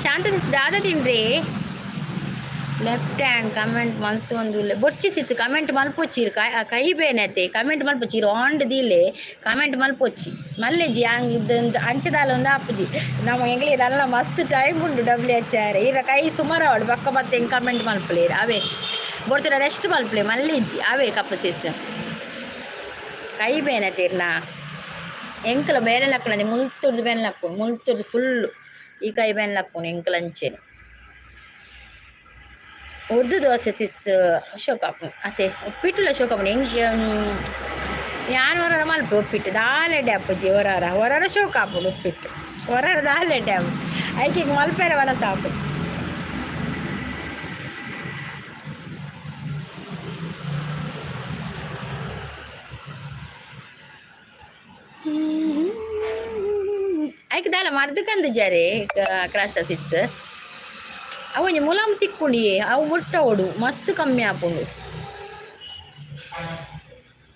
ಶಾಂತ ಸಿಸ್ ದಾದ ತಿನ್ರಿ. ಲೆಫ್ಟ್ ಹ್ಯಾಂಡ್ ಕಮೆಂಟ್ ಮಲ್ತು ಒಂದು ಬೊಡ್ಚಿ ಸಿಸ್, ಕಮೆಂಟ್ ಮಲ್ಪೊಚ್ಚಿರು. ಕೈ ಕೈ ಬೇನತೆ ಕಮೆಂಟ್ ಮಲ್ಪೊಚ್ಚಿರು. ಆಂಡ್ ದಿಲೆ ಕಮೆಂಟ್ ಮಲ್ಪೊಚ್ಚಿ ಮಲ್ಲೆಜಿ ಹಂಗ್ ಇದ್ದಂದು ಅಂಚದಾಲ ಒಂದು ಆಪುಜಿ. ನಮ್ಮ ಎಂಗ್ಲಿ ನನ್ನ ಮಸ್ತ್ ಟೈಮ್ ಉಂಡು ಡಬ್ಲ್ಯೂ ಎಚ್ ಆರ್ ಇರ ಕೈ ಸುಮಾರು ಅವಳು ಬಕ್ಕ ಮತ್ತೆ ಹೆಂಗೆ ಕಮೆಂಟ್ ಮಲ್ಪಲೇರು ಅವೇ ಬೊಡ್ತಿರ ರೆಸ್ಟ್ ಮಲ್ಪಲೆ ಮಲ್ಲೆಜ್ಜಿ ಅವೇ ಕಪ್ಪ ಸಿಸ್. ಕೈ ಬೇನತಿರ್ನಾ ಎಂಕಲ ಬೇನೆ ಲಕ್ಕಣದೆ ಮುಲ್ತುರ್ದು ಬೇನೆ ಲಕ್ಕುಂಡು ಮುಲ್ತುರ್ದು ಫುಲ್ಲು ಈ ಕೈ ಬೇನೆ ಲಕ್ಕುಂಡು ಎಂಕಲ ಅಂಚೆನೆ. ಉರ್ದು ದೋಸೆ ಸಿಸ್ ಅಶೋಕ ಅತ್ತೆ ಉಪ್ಪಿಟ್ಟುಲ ಅಶೋಕ ಎಂಕ್ ಯಾನ್ ಹೊರ ಮಲ್ಪ ಉಪ್ಪಿಟ್ಟು ದಾಲ ಎಡ್ಡೆ ಅಪ್ಪುಜಿ. ಹೊರಾರ ಹೊರಾರ ಶೋಕ ಆಪುಂಡು ಉಪ್ಪಿಟ್ಟು ಹೊರಾರ ದಾಲ ಎಡ್ಡೆ ಆಪುಂಡು. ಐಕೆ ಮಲ್ಪೆರ ವನಸ ಆಪುಜಿ. ಐಕ್ ದಾಲ ಮರ್ದು ಕಂದಿಜಾರೆ ಕ್ರಾಸ್ಟ ಸಿಸ್. ಅವು ಒಂಜಿ ಮುಲಾಮ್ ತಿಕ್ಕುಂಡಿ ಅವು ಮುಟ್ಟ ಓಡು ಮಸ್ತ್ ಕಮ್ಮಿ ಆಪುಂಡು.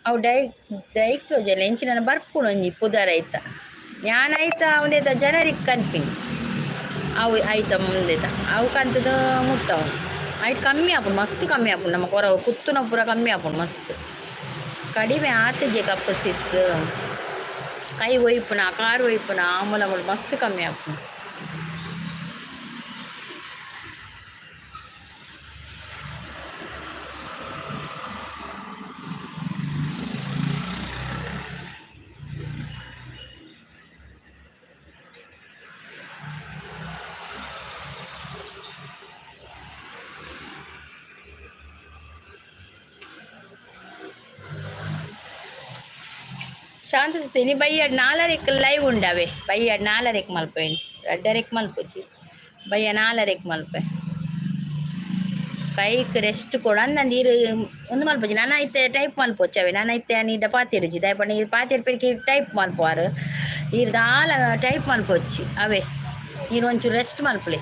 ಅವು ಡೈಕ್ಲೋಜಲ್ ಎಂಚಿನ ಬರ್ಪುಂಡು ಒಂಜಿ ಪುದರ್ ಐತ ಯಾನ್ ಐತ ಒಂದೇತ ಜನರಿಕ್ ಕನ್ಪಿನಿ ಅವು ಐತ ಮುಂದೆತ ಅವು ಕಂತದ ಮುಟ್ಟವು ಐಟ್ ಕಮ್ಮಿ ಆಪುಂಡು ಮಸ್ತ್ ಕಮ್ಮಿ ಆಪುಂಡು. ನಮ್ಮ ಕೊರವು ಕುತ್ತುನ ಪೂರ ಕಮ್ಮಿ ಆಪುಂಡು ಮಸ್ತ್ ಕಡಿಮೆ ಆತಿಜೆ ಕಪ್ಪು ಸಿಸ್. ಕೈ ಒಯ್ಪುನ ಕಾರ್ ಒಯ್ಪುನ ಆಮೂಲ ಮಸ್ತ್ ಕಮ್ಮಿ ಆಪುಂಡು. ಶಾಂತ ಸಿನಿ ಬಯ್ಯಡ್ ನಾಲರೆಕ್ ಲೈವ್ ಉಂಡವೆ ಬಯ್ಯಡ್ ನಾಲರೆಕ್ ಮಲ್ಪೆನ್ ರಡ್ಡರೆಕ್ ಮಲ್ಪುಜಿ ಬಯ್ಯ ನಾಲರೆಕ್ ಮಲ್ಪೆ. ಕೈಕ್ ರೆಸ್ಟ್ ಕೊಡು ಅಂದಂದು ಇರು ಒಂದು ಮಲ್ಪುಜಿ. ನಾನು ಐತೆ ಟೈಪ್ ಮಲ್ಪೊಚ್ಚವೆ ನಾನು ಐತೆ ನೀಡ ಪಾತಿರುಜಿ ದಯಪಂಡ ಇರು ಪಾತಿರ್ ಪೆಡಿಕೆ ಟೈಪ್ ಮಲ್ಪುವಾರು ಇರು ದಾಲ ಟೈಪ್ ಮಲ್ಪೊಚ್ಚಿ ಅವೇ ನೀರು ಒಂಚೂರು ರೆಸ್ಟ್ ಮಲ್ಪುಲೆ.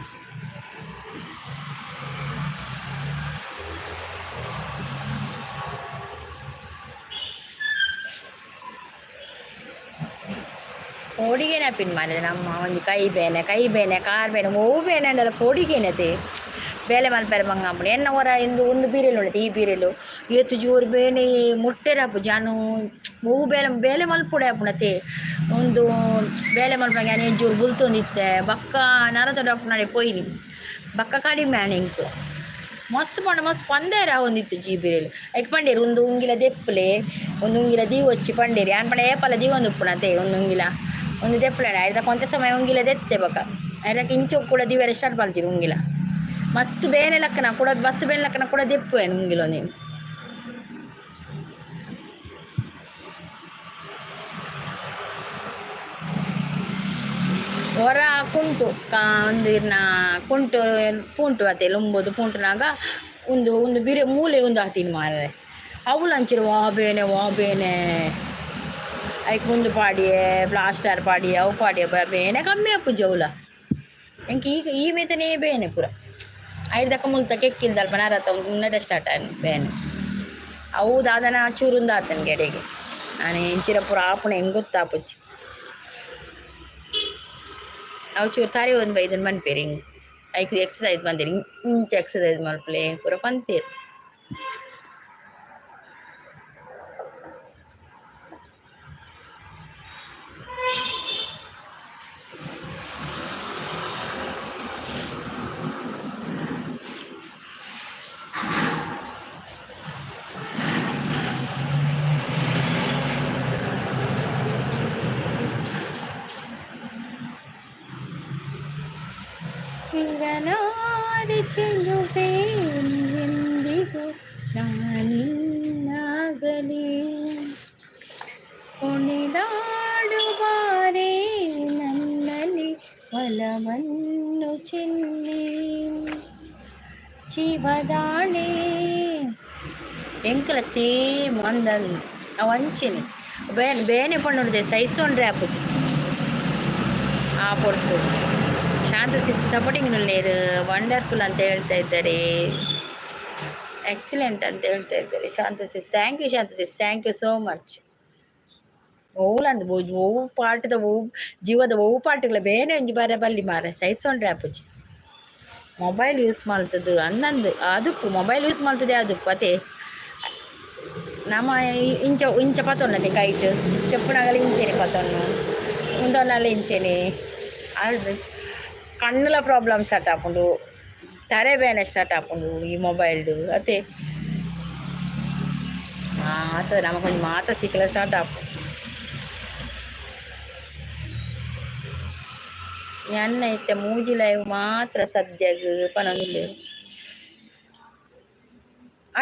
ಪೋಡಿಗೆನೆ ಪಿನ್ ಮಾರಿದೆ ನಮ್ಮ ಒಂಜಿ ಕೈ ಬೇನೆ ಕೈ ಬೇನೆ ಕಾರ್ ಬೇನೆ ಒವು ಬೇನೆ ಅಂಡಲ ಪೋಡಿಗೆನತೆ ಬೇಲೆ ಮಲ್ಪೆರೆ ಬಂಗಾಪುಂಡು. ಎನ್ನ ಹೊರ ಇಂದು ಒಂದು ಬೀರೆಲು ಉಂಡತೆ ಈ ಬೀರೆಲು ಏತು ಜೋರು ಬೇನೆ ಮುಟ್ಟೆರಾಪು ಜಾನು ಒವು ಬೇಲೆ ಬೇಲೆ ಮಲ್ಪೊಡೆ ಆಪುಂಡತೆ ಒಂದು ಬೇಲೆ ಮಲ್ಪಂಗೆ ಯಾನ್ ಜೋರು ಬುಲ್ತೊಂದಿತ್ತೆ ಬಕ್ಕ ನರತ ಡಾಕ್ಟರ್ ಪೋಯಿನಿ ಬಕ್ಕ ಕಡಿಮೆ ಆಂಡ್ ಎಂಕ್ ಮಸ್ತ್ ಪಂಡ ಮಸ್ತ್ ಪಂದೇರ ಆವೊಂದಿತ್ತು ಜಿ ಬೀರೆಲು. ಐಕ್ ಪಂಡೇರು ಒಂದು ಉಂಗಿಲ ದೆಪ್ಪುಲೆ ಒಂದು ಉಂಗಿಲ ದೀವೊಚ್ಚಿ ಪಂಡೇರು ಯಾನ್ ಪಂಡ ಏಪಲ ದೀವೊಂದು ಉಪ್ಪುನತೆ ಒಂದು ಉಂಗಿಲ ಒಂದು ದೆಪ್ಪುಲೆ ಐತ ಕೊಂಚ ಸಮಯ ಉಂಗಿಲ ದೆತ್ತೆ ಬೊಕ ಐದಕ್ಕೆ ಇಂಚು ಕೂಡ ದಿವೆರೆ ಸ್ಟಾರ್ಟ್ ಮಲ್ತಿರು ಉಂಗಿಲ ಮಸ್ತ್ ಬೇನೆ ಲಕ್ಕನ ಕೂಡ ಮಸ್ತ್ ಬೇನೆ ಲಕ್ಕನ ಕೂಡ ದೆಪ್ಪುವೆನು ಉಂಗಿಲ ನೀನು. ಹೊರ ಕುಂಟು ಕಾ ಒಂದು ಇರ್ನ ಕುಂಟು ಪೂಂಟು ಅತೆ ಲುಂಬುದು ಪೂಂಟುನಾಗ ಒಂದು ಒಂದು ಬಿರೆ ಮೂಲೆ ಒಂದು ಹಾತೀನಿ ಮಾರ್ರೆ ಅವುಲು ಅಂಚಿರು ವಾ ಬೇನೆ ವಾ ಬೇನೆ ಐಕ್ ಮುಂದು ಪಾಡಿಯೆ ಪ್ಲಾಸ್ಟರ್ ಪಾಡಿಯೆ ಅವು ಪಾಡಿಯೆ ಬೇನೆ ಕಮ್ಮಿ ಆಪುಜಿ ಅವುಲ ಎಂಕ್ ಈಗ ಈ ಮೇತನೇ ಬೇನೆ ಪೂರ ಐದಕ್ಕ ಮುಲ್ತ ಕೆಕ್ಕಿಲ್ದಲ್ಪ ನರತ ಮುನ್ನಡೆ ಸ್ಟಾರ್ಟ್ ಆಯ್ತು ಬೇನೆ ಅವು ದಾದನ ಚೂರುಂದ ಆತನ ಗೆಡೆಗೆ ನಾನು ಎಂಚಿರ ಪೂರ ಆಪುಣ ಹೆಂಗೆ ಗೊತ್ತಾಪುಜಿ ಅವು ಚೂರು ತರಿ ಒಂದು ಬೈದನ್ ಮನ್ಪೇರಿ ಹಿಂಗೆ ಐಕ್ ಎಕ್ಸಸೈಸ್ ಪಂತೆರ್, ಇಂಚ ಎಕ್ಸಸೈಸ್ ಮಲ್ಪುಲೆ ಪೂರ ಪಂತೆರ್. ಇರಲಾರೆ ಚೆಲುವೆ ಎಂದಿಗೂ ನಾನಿನ್ನಾಗಲಿ, ಕುಣಿದಾಡುವಾರೆ ನನ್ನಲ್ಲಿ ಒಲವನ್ನು ಚೆಲ್ಲಿ ಜೀವದಾಣೆ. ಎಂಕಲ ಸೇಮ್ ಒಂದಂದು ಅವು ಅಂಚೆನೆ ಬೇನೆ ಬೇನೆ ಪಂಡುಂಡೆ ಸೈಸೊಂಡ್ರೆ ಆಪುಜಿ ಆ ಪೊರ್ತು. ಶಾಂತ ಸಿಸ್ ಸಪೋರ್ಟಿಂಗ್ ಉಲ್ಲೇರು, ವಂಡರ್ಫುಲ್ ಅಂತ ಹೇಳ್ತಾ ಇದ್ದಾರೆ, ಎಕ್ಸಲೆಂಟ್ ಅಂತ ಹೇಳ್ತಾ ಇದ್ದಾರೆ ಶಾಂತ ಸಿಸ್. Thank you Shanta sis, thank you so much. ಓಲಂದ್ ಒವು ಪಾಟದ ಒವು ಜೀವದ ಒವು ಪಾಟುಗಳ ಬೇನೆ ಒಂಜಿ ಬಾರೆ ಬಲ್ಲಿ ಮಾರೆ ಸೈಸೊಂಡ್ರೆ ಆಪುಜಿ. ಮೊಬೈಲ್ ಯೂಸ್ ಮಲ್ತದು ಅಂದಂದು ಅದುಪ್ಪು, ಮೊಬೈಲ್ ಯೂಸ್ ಮಲ್ತದೆ ಅದುಪ್ಪು ಅತೆ. ನಮ ಇಂಚ ಇಂಚ ಪತ್ತೊನ್ನತೆ ಕೈಟ್ ಚೆಪ್ಪುನಾಗಲ ಇಂಚೆನೆ ಪತ್ತೊನ್ನು ಉಂದೊನ್ನಲ ಇಂಚೆನೆ. ಅದು ಕಣ್ಣುಲ ಪ್ರಾಬ್ಲಮ್ ಸ್ಟಾರ್ಟ್ ಆಪುಂಡು, ತರೆ ಬೇನೆ ಸ್ಟಾರ್ಟ್ ಆಪುಂಡು ಈ ಮೊಬೈಲ್ಡು ಅತೆ. ಮಾತ ನಮಕೊಂಜಿ ಮಾತ ಸಿಕ್ಕಲ ಸ್ಟಾರ್ಟ್ ಆಪುಂಡು. ಎನ್ನ ಇತ್ತೆ ಮೂಜಿ ಲೈವ್ ಮಾತ್ರ ಸದ್ಯಗ್ ಪನೊಂದುಲ್ಲೆರ್.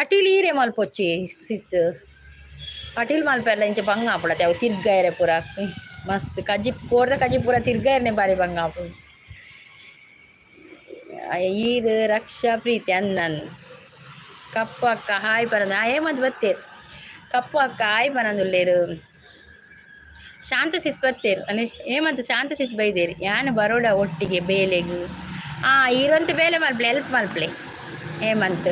ಅಟಿಲ್ ಈರೆ ಮಲ್ಪೊಚ್ಚಿ ಸಿಸ್, ಅಟಿಲ್ ಮಲ್ಪೆರ್ಲ ಇಂಚ ಬಂಗ ಆಪುಂಡತೆ. ಅವು ತಿರ್ಗಾಯರೆ ಪೂರ ಮಸ್ತ್ ಕಜ್ಜಿ ಕೋರ್ದ ಕಜ್ಜಿ ಪೂರ ತಿರ್ಗಾಯರ್ನೆ ಬಾರಿ ಬಂಗ ಆಪುಂಡು. ಈರ್ ರಕ್ಷಾ ಪ್ರೀತಿ ಅಂದನ್. ಕಪ್ಪು ಅಕ್ಕ ಹಾಯ್ ಪನೊಂದು ಹೇಮಂತ್ ಬತ್ತೇರ್. ಕಪ್ಪು ಅಕ್ಕ ಹಾಯ್ ಪನೊಂದುಲ್ಲೆರ್. ಶಾಂತ ಸಿಸ್ ಬತ್ತೇರ್ ಅಲೆ ಹೇಮಂತ್. ಶಾಂತ ಸಿಸ್ ಬೈದೇರ್, ಯಾನ್ ಬರೋಡ ಒಟ್ಟಿಗೆ ಬೇಲೆಗ್. ಈರೊಂತೆ ಬೇಲೆ ಮಲ್ಪಲೆ, ಹೆಲ್ಪ್ ಮಲ್ಪಲೆ ಹೇಮಂತ್.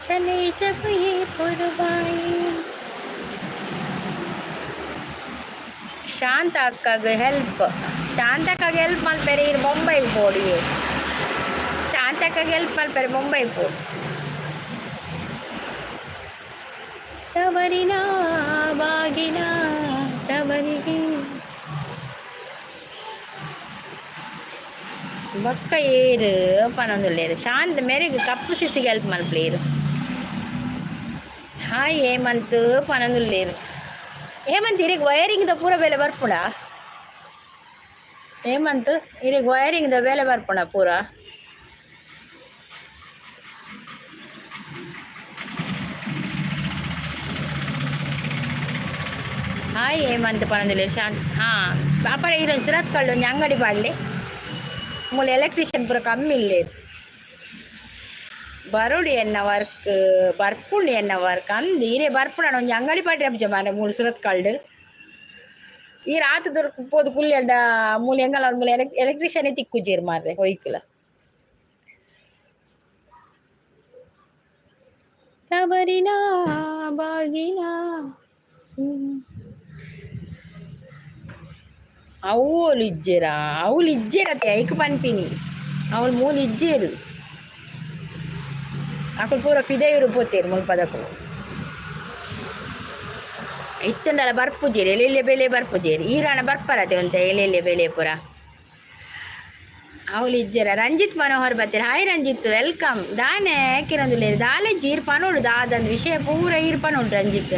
चले जब ये पुरवाई. ಶಾಂತ ಅಕ್ಕಗ್ ಹೆಲ್ಪ್, ಶಾಂತ ಅಕ್ಕಗ್ ಹೆಲ್ಪ್ ಮಲ್ಪೆರೆ ಈರ್ ಬೊಂಬೈಗ್ ಪೋಡಿ. ಶಾಂತ ಅಕ್ಕಗ್ ಹೆಲ್ಪ್ ಮಲ್ಪೆರೆ ಬೊಂಬೈ ಪೋಡು. ತವರಿನ ಬಾಗಿನ ತವರಿಗೆ. ಬೊಕ್ಕ ಏರ್ ಪನೊಂದುಲ್ಲೆರ್ ಶಾಂತ ಮೆರೆಗ್ ಕಪ್ಪು ಸಿಸಿಗೆ ಹೆಲ್ಪ್ ಮಲ್ಪುಲೇರ್. ಹಾಯ್ ಹೇಮಂತ್ ಪನೊಂದುಲ್ಲೆರ್. ಹೇಮಂತ್, ಇರೆಗ್ ವೈರಿಂಗ್ ದ ಪೂರ ಬೇಲೆ ಬರ್ಪುಂಡ? ಹೇಮಂತ್, ಇರೆಗ್ ವೈರಿಂಗ್ ದ ಬೇಲೆ ಬರ್ಪುಂಡ ಪೂರ? ಹಾಯ್ ಹೇಮಂತ್ ಪನೊಂದುಲ್ಲೆರ್. ಶಾಂತ್ ಹಾಂ ಪಾಪಡ ಈರೊಂಜಿ ಸುರತ್ಕಲ್ಡ್ ಒಂಜಿ ಅಂಗಡಿ ಪಾಡ್ಲೆ, ಮೂಲು ಎಲೆಕ್ಟ್ರಿಷಿಯನ್ ಪೂರ ಕಮ್ಮಿ ಇಲ್ಲೆರ್. ಬರೋಡು ಎನ್ನ ವರ್ಕ್ ಬರ್ಪುಂಡು, ಎನ್ನ ವರ್ಕ್ ಅಂದ್. ಈರೆ ಬರ್ಪುಂಡ ಒಂಜಿ ಅಂಗಡಿ ಪಾಡ್ರೆ ಅಬ್ಜ ಮಾರ್ರೆ ಮೂಲು ಸುರತ್ಕಲ್ಡ್. ಈರ್ ಆತ್ ದೂರ ಪೋದು ಕುಲ್ಯಡ ಮೂಲು ಎಂಗಲ ಮೂಲು ಎಲೆಕ್ಟ್ರಿಷಿಯನ್ ತಿಕ್ಕುಜೆರ್ ಮಾರ್ರೆ ಒಯ್ಕುಲ. ತವರಿನ ಬಾಗಿನ. ಅವು ಇಜ್ಜೆರಾ? ಅವ್ಲು ಇಜ್ಜೆರತೆ, ಐಕ್ ಪನ್ಪಿನಿ. ಅವ್ಲು ಮೂಲು ಇಜ್ಜೆರು, ಅಕುಲು ಪೂರ ಪಿದಯೂರು ಪೋತೇರು. ಮುಲ್ಪದಕುಲು ಇತ್ತಂಡಲ ಬರ್ಪುಜೆರ್, ಎಲೆ ಬೆಲೆ ಬರ್ಪುಜೆರ್. ಈರಾಣ ಬರ್ಪರತೆ ಒಂತೆ ಎಲೆ ಬೆಲೆ ಪೂರ. ಅವ್ಲು ಇಜ್ಜೆರ. ರಂಜಿತ್ ಮನೋಹರ್ ಬತ್ತೆರ್. Hi Ranjith, welcome. ದಾನೆ ಕಿರಂದುಲ್ಲೇರು ದಾಲೆ ಈರ್ ಪನೋಡು ದಾದಂದ್ ವಿಷಯ ಪೂರ ಈರ್ ಪನೋಡು ರಂಜಿತ್.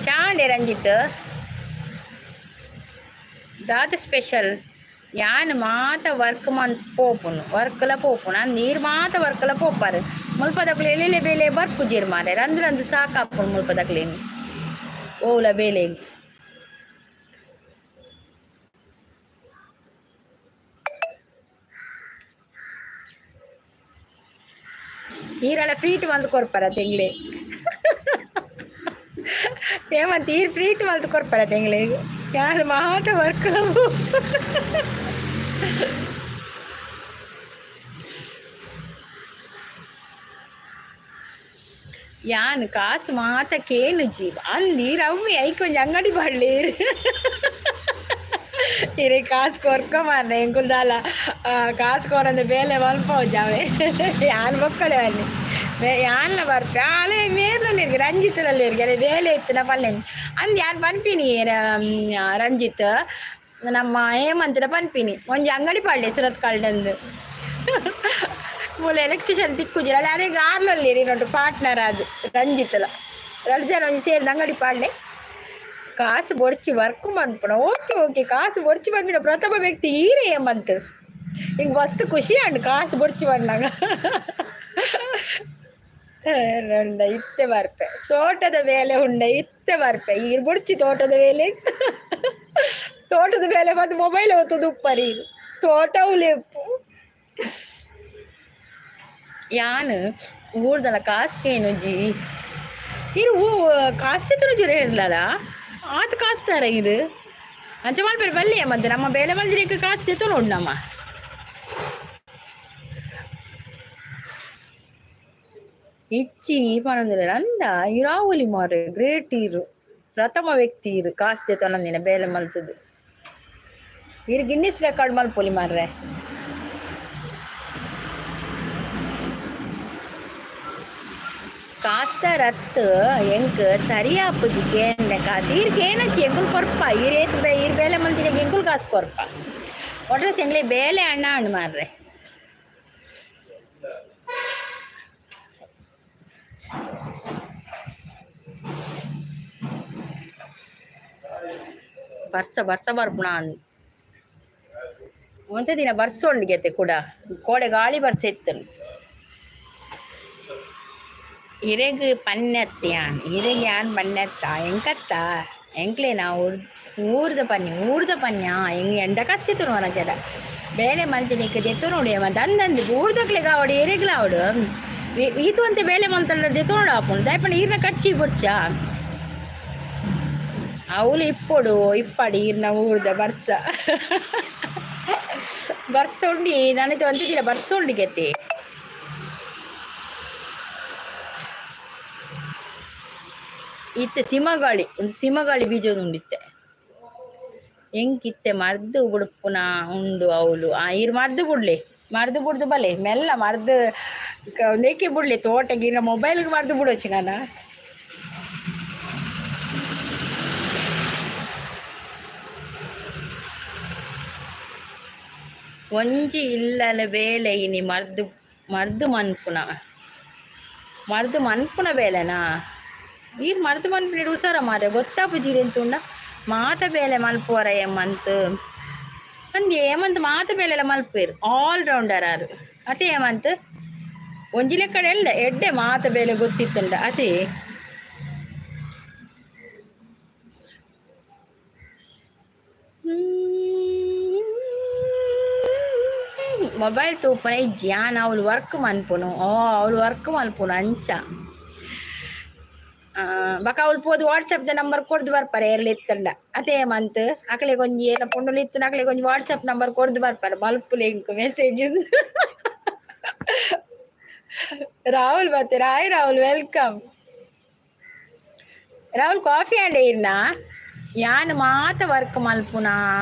ಚಾಂಡೆ ರಂಜಿತ್, ದಾದ ಸ್ಪೆಷಲ್? ಯಾನ್ ಮಾತ ವರ್ಕ್ ಮನ್ ಪೋಪುನು, ವರ್ಕ್ಲ ಪೋಪುನು ಅಂದ್. ಈರ್ ಮಾತ ವರ್ಕ್ಲ ಪೋಪಾರು. ಮುಲ್ಪದಕುಲು ಎಲೆಲೆ ಬೇಲೆ ಬರ್ಪುಜೆರ್ ಮಾರ್ರೆ. ರಂದ್ ರಂದ್ ಸಾಕಾಪುಂಡು ಮುಲ್ಪದಕ್ಲೆನ್ ಓಲ ಬೇಲೆಗ್. ಈರಳ ಫ್ರೀಟ್ ಮಲ್ತ್ ಕೊರ್ಪರ ತಿಂಗ್ಳೆ ಹೇಮಂತ್? ಈರ್ ಫ್ರೀಟ್ ಮಲ್ತ್ ಕೊರ್ಪರ ತಿಂಗ್ಳೆಗ್? ಯಾನ್ ಮಾತ ವರ್ಕ್. ಯಾನ್ ಕಾಸು ಮಾತ ಕೇನುಜಿ ಅಂದಿ ರವ್ವಿ ಐಕ್ ಒಂಜಿ ಅಂಗಡಿ ಪಾಡ್ಲೆ. ಇರೆ ಕಾಸು ಕೊರ್ಕ ಮಾರ್ರೆ, ಎಂಕುಲು ದಾಲ ಕಾಸು ಕೊರಂದೆ ಬೇಲೆ ಮಲ್ಪವುಜಾವೆ. ಯಾನ್ ಬೊಕ್ಕಡೆ ಬನ್ನಿ, ಯಾನ್ಲ ಬರ್ಪೆ. ಆಲೆ ಮೇರ್ಲಲ್ಲಿ ರಂಜಿತ್ಲಲ್ಲಿ ಅಲೆ ಬೇಲೆ ಇತ್ತು ಪಲ್ಲೆ ಅಂದ್ ಯಾನ್ ಪನ್ಪಿನಿ. ರಂಜಿತ್ ನಮ್ಮ ಹೇಮಂತದ ಪನ್ಪಿನಿ, ಒಂಜಿ ಅಂಗಡಿ ಪಾಡ್ಲೆ ಸುರತ್ ಕಲ್ಡಂದು. ಮೂಲ ಎಲೆಕ್ಟ್ರಿಷಿಯನ್ ತಿಕ್ಕುಜಿರ ಅಲ್ಲ, ಅರೆಗ್ ಆರ್ಲಲ್ಲಿ ಇನ್ನೊಂದು ಪಾರ್ಟ್ನರ್ ಅದು ರಂಜಿತ್ಲ ರಡ್ಡು ಜನ ಒಂಜಿ ಸೇರ್ದು ಅಂಗಡಿ ಪಾಡ್ಲೆ. ಕಾಸು ಬೊಡ್ಚಿ ವರ್ಕ್ ಮನ್ಪುನ. ಓಕೆ ಓಕೆ, ಕಾಸು ಬೊಡ್ಚಿ ಪನ್ಪಿನ ಪ್ರಥಮ ವ್ಯಕ್ತಿ ಈರೇ ಹೇಮಂತ್. ಹಿಂಗೆ ಮಸ್ತ್ ಖುಷಿ ಅಂಡ್ ಕಾಸು ಬೊಡ್ಚಿ ಬಂದಾಗ ಉಂಡ ಇತ್ತೆ ಬರ್ಪೆ. ತೋಟದ ಬೇಲೆ ಉಂಡ ಇತ್ತೆ ಬರ್ಪೆ. ಈರ್ ಬೊಡ್ಚಿ ತೋಟದ ಬೇಲೆ, ತೋಟದ ಬೇಲೆ ಬಂದು ಮೊಬೈಲ್ ಹೊತ್ತದು ಉಪ್ಪರಿ ತೋಟ ಉಲೆಪ್ಪು. ಯಾನ್ ಊರ್ದಲ ಕಾಸ್ಕೇನುಜಿ ಇರು ಕಾಸ್ತಿ ತುರುಜುರೆ ಇರ್ಲಲ್ಲ ಆತ ಕಾಸ್ತಾರ ಇರು ಅಂಚ ಮಲ್ಪೆರೆ ಬಲ್ಲಿಯ. ಮತ್ತೆ ನಮ್ಮ ಬೇಲೆ ಮಲ್ದಿನಕ್ಕೆ ಕಾಸು ದೆತ್ತೊನೊಡು ನಮ್ಮ. ಇಚ್ಚಿ ಪನೊಂದುಲ್ಲೆರ್ ಅಂದ ಇರಾವುಲಿ ಮಾರ್ರೆ, ಗ್ರೇಟ್. ಇರು ಪ್ರಥಮ ವ್ಯಕ್ತಿ ಇರು ಕಾಸು ದೆತ್ತೊನಂದಿನ ಬೇಲೆ ಮಲ್ತುದು. ಇರು ಗಿನ್ನಿಸ್ ರೆಕಾರ್ಡ್ ಮಲ್ಪೊಲಿ ಮಾರ್ರೆ. ಕಾಸ್ತಾರತ್ ಎಂಕ್ ಸರಿಯಾಪುಜಿ ಕೇಂಡೆ ಕಾಸು. ಈರ್ ಕೇನೊಚ್ಚಿ, ಎಂಕುಲು ಕೊರ್ಪ. ಈರ್ ಏತ್ ಬೇ ಈರ್ ಬೇಲೆ ಮಲ್ತಿನೆಗ್ ಎಂಕುಲು ಕಾಸು ಕೊರ್ಪ. ಒಟ್ರಾಸಿ ಎಂಕ್ಲೆ ಬೇಲೆ ಅಣ್ಣ ಅಂಡ್ ಮಾರ್ರೆ. ಬರ್ಸ ಬರ್ಸ ಬರ್ಪುಣ ಒಂತೆ ದಿನ ಬರ್ಸ ಉಂಡು ಗೆತೆ ಕೂಡ, ಕೋಡೆ ಗಾಳಿ ಬರ್ಸ ಇತ್ತು. ಇರೆಗ್ ಪನ್ನೆತ್ತ ಯಾನ್, ಇರೆಗ್ ಯಾನ್ ಪನ್ನೆತ್ತ ಎಂಕತ್ತ ಎಂಕ್ಲೇನ ಊರ್ದ ಪನ್ಯ, ಊರ್ದ ಪನ್ಯ. ಎಂಗ್ ಎಂಡ ಕಸ್ತಿತ್ತು ವನಜಡ ಬೇಲೆ ಮಲ್ತಿನಿಕ್ ದೆತ್ತೊನೊಡು ಮಂತ ಅಂದಂದು ಊರ್ದಕ್ಲೆಗ್ ಆವಡ್ ಎರೆಗ್ಲ ಆವಡ್ ಈತು ಒಂತೆ ಬೇಲೆ ಮಲ್ತಂಡ ದೆತ್ತೊನೊಡು ಆಪುಂಡು. ದಾಯೆ ಪಂಡ ಈರ್ನ ಖರ್ಚಿಗ್ ಬೊಡ್ಚಾ ಅವ್ಲು ಇಪ್ಪೊಡು ಇಪ್ಪಡಿ. ಈರ್ನ ಊರ್ದ ಬರ್ಸ ಬರ್ಸ ಉಂಡಿ ನನಗೆ ಒಂತೆ ದಿನ ಬರ್ಸ ಉಂಡು ಗೆತ್ತೆ. ಇತ್ತೆ ಸಿಮಗಾಳಿ, ಒಂದು ಸಿಮಗಾಳಿ ಬೀಜ ಉಂಡಿತ್ತೆ. ಎಂಕಿತ್ತೆ ಮರ್ದು ಬುಡ್ಪುನ ಉಂಡು ಅವ್ಲು. ಆ ಈರ್ ಮರ್ದು ಬುಡ್ಲೆ, ಮರ್ದು ಬುಡ್ದು ಬಲೆ ಮೆಲ್ಲ ಮರ್ದು ಒಂದೇಕೆ ಬುಡ್ಲೆ ತೋಟಗೆ. ಇನ್ನ ಮೊಬೈಲ್ಗೆ ಮರ್ದು ಬುಡೊಚ್ಚಿ ನಾನು. ಒಂಜಿ ಇಲ್ಲಲ ಬೇಲೆ ಇನಿ ಮರ್ದು ಮರ್ದು ಮನ್ಪುನ, ಮರ್ದು ಮನ್ಪುನ ಬೇಲೆನಾ? ಈರ್ ಮರ್ದು ಮನ್ಪುನ ಹುಷಾರ ಮಾರ್ರೆ. ಗೊತ್ತಾಪುಜಿ ಎಂತುಂಡ ಮಾತ ಬೇಲೆ ಮಲ್ಪುವರ ಏಮಂತ್ ಅಂದ್ ಏಮಂತ್ ಮಾತ ಬೇಲೆಲ ಮಲ್ಪುವೆರ್. ಆಲ್ ರೌಂಡರ್ ಆರು ಅತೆ ಏಮಂತ್. ಒಂಜಿ ಲೆಕ್ಕಡೆ ಎಲ್ಲ ಎಡ್ಡೆ ಮಾತ ಬೇಲೆ ಗೊತ್ತಿತ್ತುಂಡ ಅತೆ. ಮೊಬೈಲ್ ತೂಪುನ ಇಜ್ಜಿ ಯಾನ್, ಅವ್ಲು ವರ್ಕ್ ಮನ್ಪುನು. ಓ, ಅವ್ಲು ವರ್ಕ್ ಮನ್ಪುನು ಅಂಚ. ಬೊಕ ಅವ್ಲು ಪೋದು ವಾಟ್ಸಪ್ ದ ನಂಬರ್ ಕೊರ್ದು ಬರ್ಪರೆ ಏರ್ಲ ಇತ್ತಂಡ ಅತೆ ಮಂತ್. ಅಕ್ಲೆಗ್ ಒಂಜಿ ಏನ ಪೊಣ್ಣುಲು ಇತ್ತುಂಡ ಅಕ್ಲೆಗ್ ಒಂಜಿ ವಾಟ್ಸಪ್ ನಂಬರ್ ಕೊರ್ದು ಬರ್ಪರೆ, ಮಲ್ಪುಲೆ ಎಂಕ್ ಮೆಸೇಜ್. ರಾಹುಲ್ ಬತ್ತೆ. Hi Rahul, welcome. Rahul, coffee and Erna? ಯಾನ್ ಮಾತ ವರ್ಕ್ ಮಲ್ಪುನಾ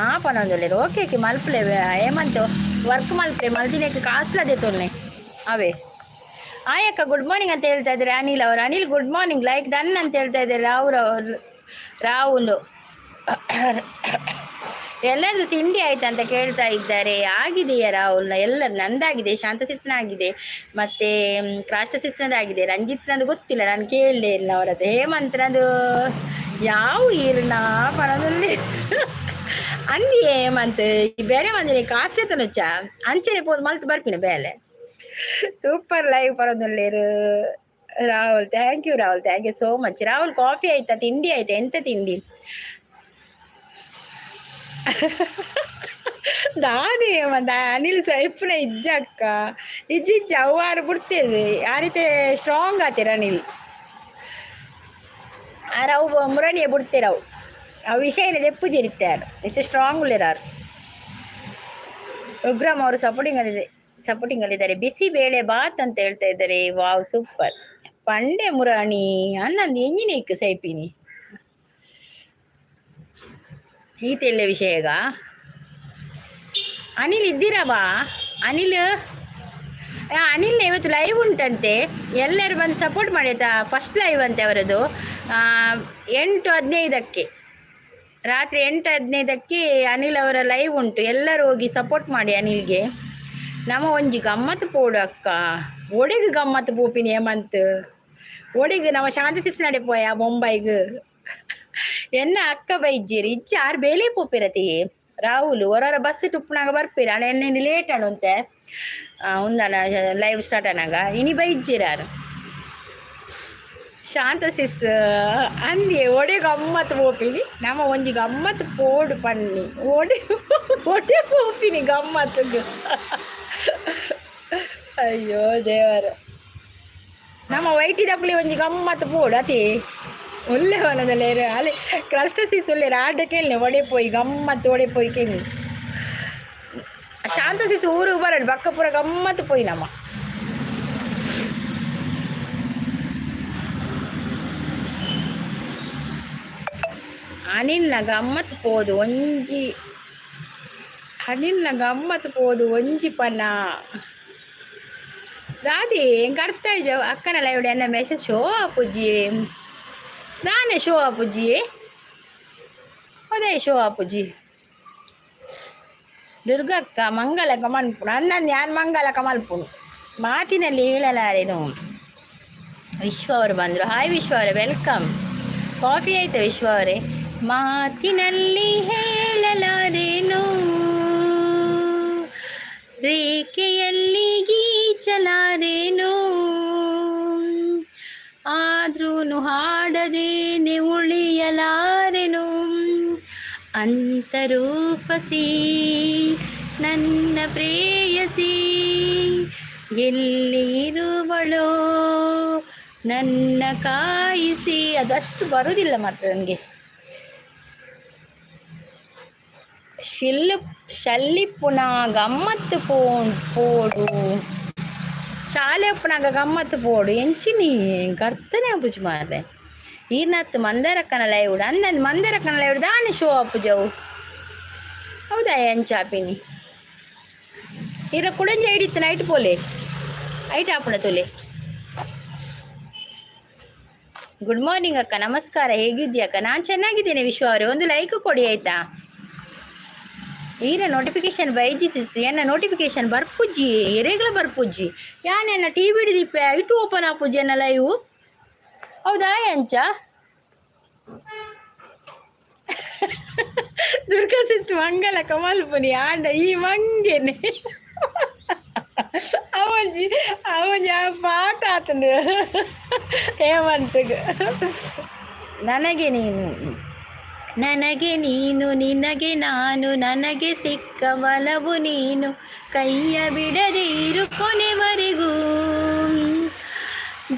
ಪನೊಂದುಲ್ಲೆರ್. ಓಕೆ ಓಕೆ, ಮಲ್ಪುಲೆ ಹೇಮಂತ್, ವರ್ಕ್ ಮಲ್ಪುಲೆ. ಮಲ್ದಿನೆಕ್ ಕಾಸ್ಲ ದೆತೊನ್ಲೆ ಅವೇ. ಆಯಕ್ಕ ಗುಡ್ ಮಾರ್ನಿಂಗ್ ಅಂತ ಹೇಳ್ತಾ ಇದ್ದಾರೆ ಅನಿಲ್ ಅವರು. Anil, good morning. Like done ಅಂತ ಹೇಳ್ತಾ ಇದ್ದಾರೆ ರಾಹುಲ್ ಅವರು. ರಾಹುಲ್, ಎಲ್ಲರದು ತಿಂಡಿ ಆಯ್ತಾ ಅಂತ ಕೇಳ್ತಾ ಇದ್ದಾರೆ. ಆಗಿದೆಯಾ ರಾಹುಲ್ನ? ಎಲ್ಲರ ನಂದಾಗಿದೆ, ಶಾಂತ ಸಿಸ್ನ ಆಗಿದೆ, ಮತ್ತೆ ಕ್ರಾಷ್ಟ ಸಿಸ್ನದಾಗಿದೆ. ರಂಜಿತ್ನದು ಗೊತ್ತಿಲ್ಲ, ನಾನು ಕೇಳಲೇ ಇಲ್ಲ ಅವರದ್ದು. ಹೇಮಂತ್ನದು ಯಾವ ಈರ್ನ ಪಣದಲ್ಲಿ ಅಂದಿ ಹೇಮಂತ್ ಈ ಬೇರೆ ಮಂದಿನಿ ಕಾಸೆ ತುನುಚ ಅಂಚನೆ ಪೋದು ಮಲ್ತು ಬರ್ಪಿನ ಬೇಲೆ. ಸೂಪರ್ ಲೈವ್ ಪರದೊಲ್ಲೇರು Rahul. Thank you Rahul, thank you so much. Rahul, coffee ಆಯ್ತಾ? ತಿಂಡಿ ಆಯ್ತಾ? ಎಂತ ತಿಂಡಿ? ದಾದೆ ಮಂತ ಅನಿಲ್ ಸೈಪುನ ಇಜ್ಜಕ್ಕ ಇಜ್ಜಿ ಇಜ್ಜಿ ಅವ್ವಾರು ಬಿಡ್ತೇವೆ. ಆ ರೀತಿ ಸ್ಟ್ರಾಂಗ್ ಆತೀರ ಅನಿಲ್ ಆರ್. ಅವು ಮುರಣಿಯ ಬಿಡ್ತೀರ ಅವು ಆ ವಿಷಯನ ದೆಪ್ಪು ಜಿರಿತ್ತಾರೆ ಇತ್ತು ಸ್ಟ್ರಾಂಗ್ ಉಳ್ಳೇರಾರು. ಉಗ್ರಮ್ ಅವರು ಸಪೋರ್ಟಿಂಗ್ ಅಲ್ಲಿ ಸಪೋರ್ಟಿಂಗ್ ಅಲ್ಲಿದ್ದಾರೆ. ಬಿಸಿ ಬೇಳೆ ಬಾತ್ ಅಂತ ಹೇಳ್ತಾ ಇದ್ದಾರೆ. Wow, super. ಪಂಡೆ ಮುರಾಣಿ ಅನ್ನಂದು ಎಂಜಿನೇಕ್ ಸೈಪಿನಿ ಈತೆಲ್ಲ ವಿಷಯಗ. ಅನಿಲ್ ಇದ್ದೀರಾ ಬಾ? ಅನಿಲ್, ಅನಿಲ್ ಇವತ್ತು ಲೈವ್ ಉಂಟಂತೆ. ಎಲ್ಲರೂ ಬಂದು ಸಪೋರ್ಟ್ ಮಾಡಿ ಆಯ್ತಾ? ಫಸ್ಟ್ ಲೈವ್ ಅಂತೆ ಅವರದು. 8:15ಕ್ಕೆ, ರಾತ್ರಿ 8:15ಕ್ಕೆ ಅನಿಲ್ ಅವರ ಲೈವ್ ಉಂಟು. ಎಲ್ಲರೂ ಹೋಗಿ ಸಪೋರ್ಟ್ ಮಾಡಿ ಅನಿಲ್ಗೆ. ನಮ್ಮ ಒಂಜಿ ಗಮ್ಮತ್ತು ಪೋಡು ಅಕ್ಕ. ಒಡೆಗ್ ಗಮ್ಮತ್ತು ಪೋಪಿನಿ ಹೇಮಂತ್? ಒಡೆಗ್ ನಮ್ಮ ಶಾಂತಿ ಸಿಸ್ ನಡೆ ಪೋಯ ಬೊಂಬೈಗ್? ಎನ್ನ ಅಕ್ಕ ಬೈಜ್ಜೇರಿ ಇಜ್ಜಿ. ಆರು ಬೇಲೆ ಪೋಪಿರತಿ. ರಾಹುಲ್ ಹೊರರ ಬಸ್ ಟುಪ್ಪುನಾಗ ಬರ್ಪೀರ. ಅಣ್ಣ, ಎಣ್ಣೆ ಲೇಟ್ ಅಣುಂತೆ ಉಂದನ ಲೈವ್ ಸ್ಟಾರ್ಟ್ ಅನಾಗ ಇನಿ ಬೈಜ್ಜೇರಿ ಆರು. ಶಾಂತ ಸಿಸ್ ಅಂದಿ, ಒಡೆ ಗಮ್ಮತ್ತು ಪೋಪಿನಿ? ನಮ್ಮ ಒಂಜಿ ಗಮ್ಮತ್ತು ಪೋಡು ಪನ್ನಿ. ಒಡೆ ಒಡೆ ಪೋಪಿನಿ ಗಮ್ಮತ್ತಿಗೆ? ಅಯ್ಯೋ ದೇವರ, ನಮ್ಮ ವೈಟಿದಪ್ಪಲಿ ಒಂಜಿ ಗಮ್ಮತ್ತು ಪೋಡು ಅತಿ ಒಳ್ಳೆ ವನದಲ್ಲೇರು. ಅಲ್ಲಿ ಕ್ರಷ್ಟ ಸಿಸ್ ಒಳ್ಳೆ ರಾಡ ಕೇಳನೆ. ಒಡೆ ಪೋಯಿ ಗಮ್ಮತ್ತು? ಒಡೆ ಪೋಯಿ ಕೇಳಿ. ಶಾಂತ ಸಿಸ್ ಊರು ಬರಡು ಬಕ್ಕ ಪೂರ ಗಮ್ಮತ್ತು ಪೋಯಿ ನಮ್ಮ. ಅನಿಲ್ನ ಗಮ್ಮತ್ತು ಪೋದು ಒಂಜಿ, ಅನಿಲ್ನ ಗಮ್ಮತ್ತು ಪೋದು ಒಂಜಿ ಪನ. ರಾಧಿ, ಎಂಕ್ ಅರ್ಥ ಆಯ್ಜು. ಅಕ್ಕನ ಲೈವ್ ಎನ್ನ ಮೆಸೇಜ್ ಶೋ ಆಪುಜಿ. ದಾನೆ ಶೋ ಆಪುಜಿ? ಅದೇ ಶೋ ಆಪುಜಿ. ದುರ್ಗಕ್ಕ ಮಂಗಳಕ ಮನ್ಪುನು ಅನ್ನಂದು ಯಾನ್ ಮಂಗಳಕ ಮಲ್ಪುನು ಮಾತಿನಲ್ಲಿ ಹೇಳಲಾರೆನು. ವಿಶ್ವ ಅವರು ಬಂದರು. ಹಾಯ್ ವಿಶ್ವ ಅವರೇ, welcome. Coffee ಆಯ್ತಾ ವಿಶ್ವ ಅವರೇ? ಮಾತಿನಲ್ಲಿ ಹೇಳಲಾರೆನು, ರೇಖೆಯಲ್ಲಿ ಗೀಚಲಾರೆನು, ಆದ್ರೂನು ಹಾಡದೇನೆ ಉಳಿಯಲಾರೆನು. ಅಂತರೂಪಸಿ ನನ್ನ ಪ್ರೇಯಸಿ ಎಲ್ಲಿ ಇರುವಳೋ ನನ್ನ ಕಾಯಿಸಿ. ಅದಷ್ಟು ಬರುವುದಿಲ್ಲ ಮಾತ್ರ ನನಗೆ. ಶಿಲ್ಲು ಶಲ್ಲಿಪ್ಪುನ ಗಮ್ಮತ್ತು ಪೋಡು, ಶಾಲೆ ಉಪ್ಪುನಾಗ ಗಮ್ಮತ್ತು ಪೋಡು. ಎಂಚಿನಿ ಕರ್ತನೆ ಆಪುಜಿ ಮಾರ್ರೆ. ಈರ್ನತ್ತು ಮಂದರಕ್ಕನ ಲೈವ್ ಅಂದಂದು ಮಂದರಕ್ಕನ ಲೈವ್ ದಾನೆ ಶೋ ಆಪುಜವು? ಹೌದಾ? ಎಂಚಾಪಿನಿ ಈರ ಕುಡಂಜ ಐಡಿತ್ತು ನೈಟ್ ಪೋಲೆ ಐಟ್ ಆಪುಣ ತುಲೆ. ಗುಡ್ ಮಾರ್ನಿಂಗ್ ಅಕ್ಕ, ನಮಸ್ಕಾರ. ಹೇಗಿದ್ದೀಯ ಅಕ್ಕ? ನಾನು ಚೆನ್ನಾಗಿದ್ದೇನೆ ವಿಶ್ವ ಅವರೇ. ಒಂದು ಲೈಕ್ ಕೊಡಿ ಆಯ್ತಾ? ಈರ ನೋಟಿಫಿಕೇಶನ್ ಬೈಜಿ ಸಿಸ್. ಎನ್ನ ನೋಟಿಫಿಕೇಶನ್ ಬರ್ಪುಜ್ಜಿ, ಎರೆಗ್ಲ ಬರ್ಪುಜ್ಜಿ. ಯಾನೆನ್ನ ಟಿ ವಿ ದಿಪ್ಪೆ ಐಟು ಓಪನ್ ಆಪುಜ್ಜಿ ಎನ್ನ ಲೈವ್. ಹೌದಾ? ಎಂಚ ದುರ್ಗಾ ಸಿಸ್ ಮಂಗಲ ಕಮಲ್ಪುನಿ ಆಂಡ ಈ ಮಂಗೆನೆ ಅವಂಜಿ ಅವಂಜಿ ಆ ಪಾಠ ಆತನು ಹೇಮಂತ್ಗ್. ನನಗೆ ನೀನು, ನನಗೆ ನೀನು, ನಿನಗೆ ನಾನು, ನನಗೆ ಸಿಕ್ಕ ಬಲವು ನೀನು, ಕೈಯ ಬಿಡದೆ ಇರು ಕೊನೆವರೆಗೂ.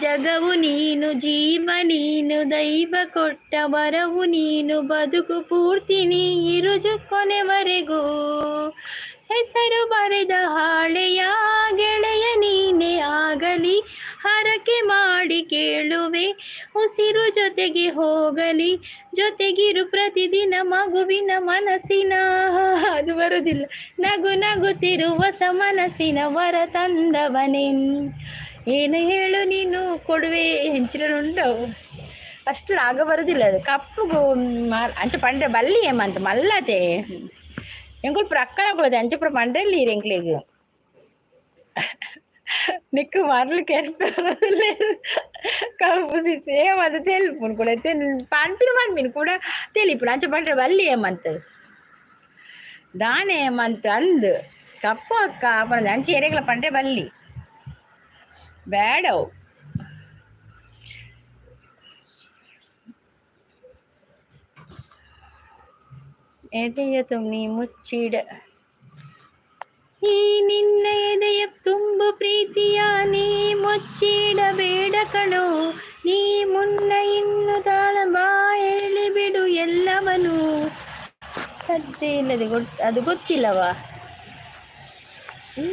ಜಗವು ನೀನು, ಜೀವ ನೀನು, ದೈವ ಕೊಟ್ಟ ವರವು ನೀನು, ಬದುಕು ಪೂರ್ತಿ ನೀ ಇರುಜು ಕೊನೆವರೆಗೂ. ಹೆಸರು ಬರೆದ ಹಾಳೆಯ ಗೆಳೆಯ ನೀನೇ ಆಗಲಿ, ಹರಕೆ ಮಾಡಿ ಕೇಳುವೆ, ಉಸಿರು ಜೊತೆಗೆ ಹೋಗಲಿ, ಜೊತೆಗಿರು ಪ್ರತಿದಿನ ಮಗುವಿನ ಮನಸ್ಸಿನ, ಅದು ಬರುವುದಿಲ್ಲ, ನಗು ನಗುತ್ತಿರುವ ಸಮನಸಿನ ವರ ತಂದವನೇ. ಏನು ಹೇಳು ನೀನು ಕೊಡುವೆ ಹೆಂಚಿನ ಉಂಟು. ಅಷ್ಟು ರಾಗ ಬರುವುದಿಲ್ಲ ಅದು. ಕಪ್ಪುಗು ಅಂಚ ಪಂಡ್ರೆ ಬಲ್ಲಿ ಏಮಂತ ಮಲ್ಲತೆ. ಎಂಕುಲು ಪೂರ ಅಕ್ಕನಕುಲದೆ ಅಂಚ ಪೂರ ಪಂಡ್ರೆಲ್ಲಿ ಎಂಕ್ಲೆಗ್. ನಿಕ್ಕು ಮರ್ಲು ಕೆರ್ಪೆ ಕಪ್ಪು ಸಿಸ್ ಏಮಂತ ತೆಲ್ಪುನು ಕೂಡ ಪನ್ಪಿನ ಪನ್ಪಿನ ಕೂಡ ತೆಲಿಪುನು. ಅಂಚ ಪಂಡ್ರೆ ಬಲ್ಲಿ ಏಮಂತ ದಾನೆ ಏಮಂತ ಅಂದ್ ಕಪ್ಪು ಅಕ್ಕ ಪಂಡ ಅಂಚೆ ಎರೆಗ್ಲ ಪಂಡ್ರೆ ಬಲ್ಲಿ ಬೇಡವು. ಎದೆಯ ತುಂಬಿ ಮುಚ್ಚಿಡ ಈ ನಿನ್ನ ಎದೆಯ ತುಂಬು ಪ್ರೀತಿಯ ನೀ ಮುಚ್ಚಿಡಬೇಡ ಕಣೋ. ನೀ ಮುನ್ನ ಇನ್ನು ತಾಳ ಬಾ ಹೇಳಿಬಿಡು ಎಲ್ಲವನು. ಸದ್ಯ ಇಲ್ಲದೆ ಅದು ಗೊತ್ತಿಲ್ಲವಾ? ಈ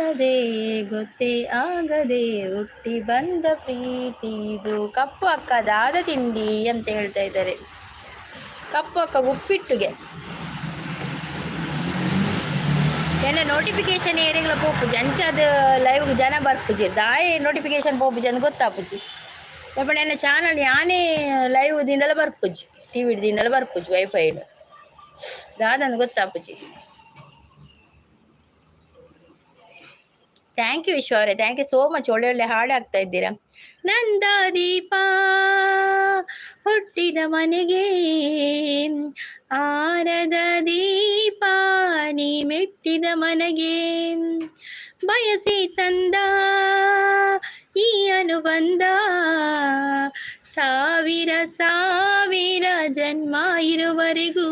ಆಗದೆ, ಗೊತ್ತೇ ಆಗದೆ ಹುಟ್ಟಿ ಬಂದ ಪ್ರೀತಿ ಇದು. ಕಪ್ಪು ಅಕ್ಕ ದಾದ ತಿಂಡಿ ಅಂತ ಹೇಳ್ತಾ ಇದ್ದಾರೆ. ಕಪ್ಪು ಅಕ್ಕ ಉಪ್ಪಿಟ್ಟುಗೆ. ಎನ್ನ ನೋಟಿಫಿಕೇಶನ್ ಏರಿಗಳ ಪೋಪುಜಿ ಅಂಚಾದ ಲೈವ್ ಜನ ಬರ್ಪುಜಿ. ದಾಯೆ ನೋಟಿಫಿಕೇಶನ್ ಪೋಪುಜಿ ಅಂತ ಗೊತ್ತಾಪುಜಿ. ಯಪ್ಪಣ ಎನ್ನ ಚಾನಲ್ ಯಾನೇ ಲೈವ್ ದಿಂಡಲ ಬರ್ಪುಜಿ, ಟಿವಿ ದಿಂಡಲ ಬರ್ಪುಜಿ, ವೈಫೈಡ್ ದಾದನ್ ಗೊತ್ತಾಪುಜಿ. Thank you ವಿಶ್ವ ಅವರೇ, thank you so much. ಒಳ್ಳೆ ಒಳ್ಳೆ ಹಾಡು ಹಾಕ್ತಾ ಇದ್ದೀರಾ. ನಂದ ದೀಪ ಹುಟ್ಟಿದ ಮನೆಗೆ, ಆರದ ದೀಪ ನೀ ಮೆಟ್ಟಿದ ಮನೆಗೆ, ಬಯಸಿ ತಂದ ಈ ಅನುಬಂಧ ಸಾವಿರ ಸಾವಿರ ಜನ್ಮ ಇರುವರೆಗೂ.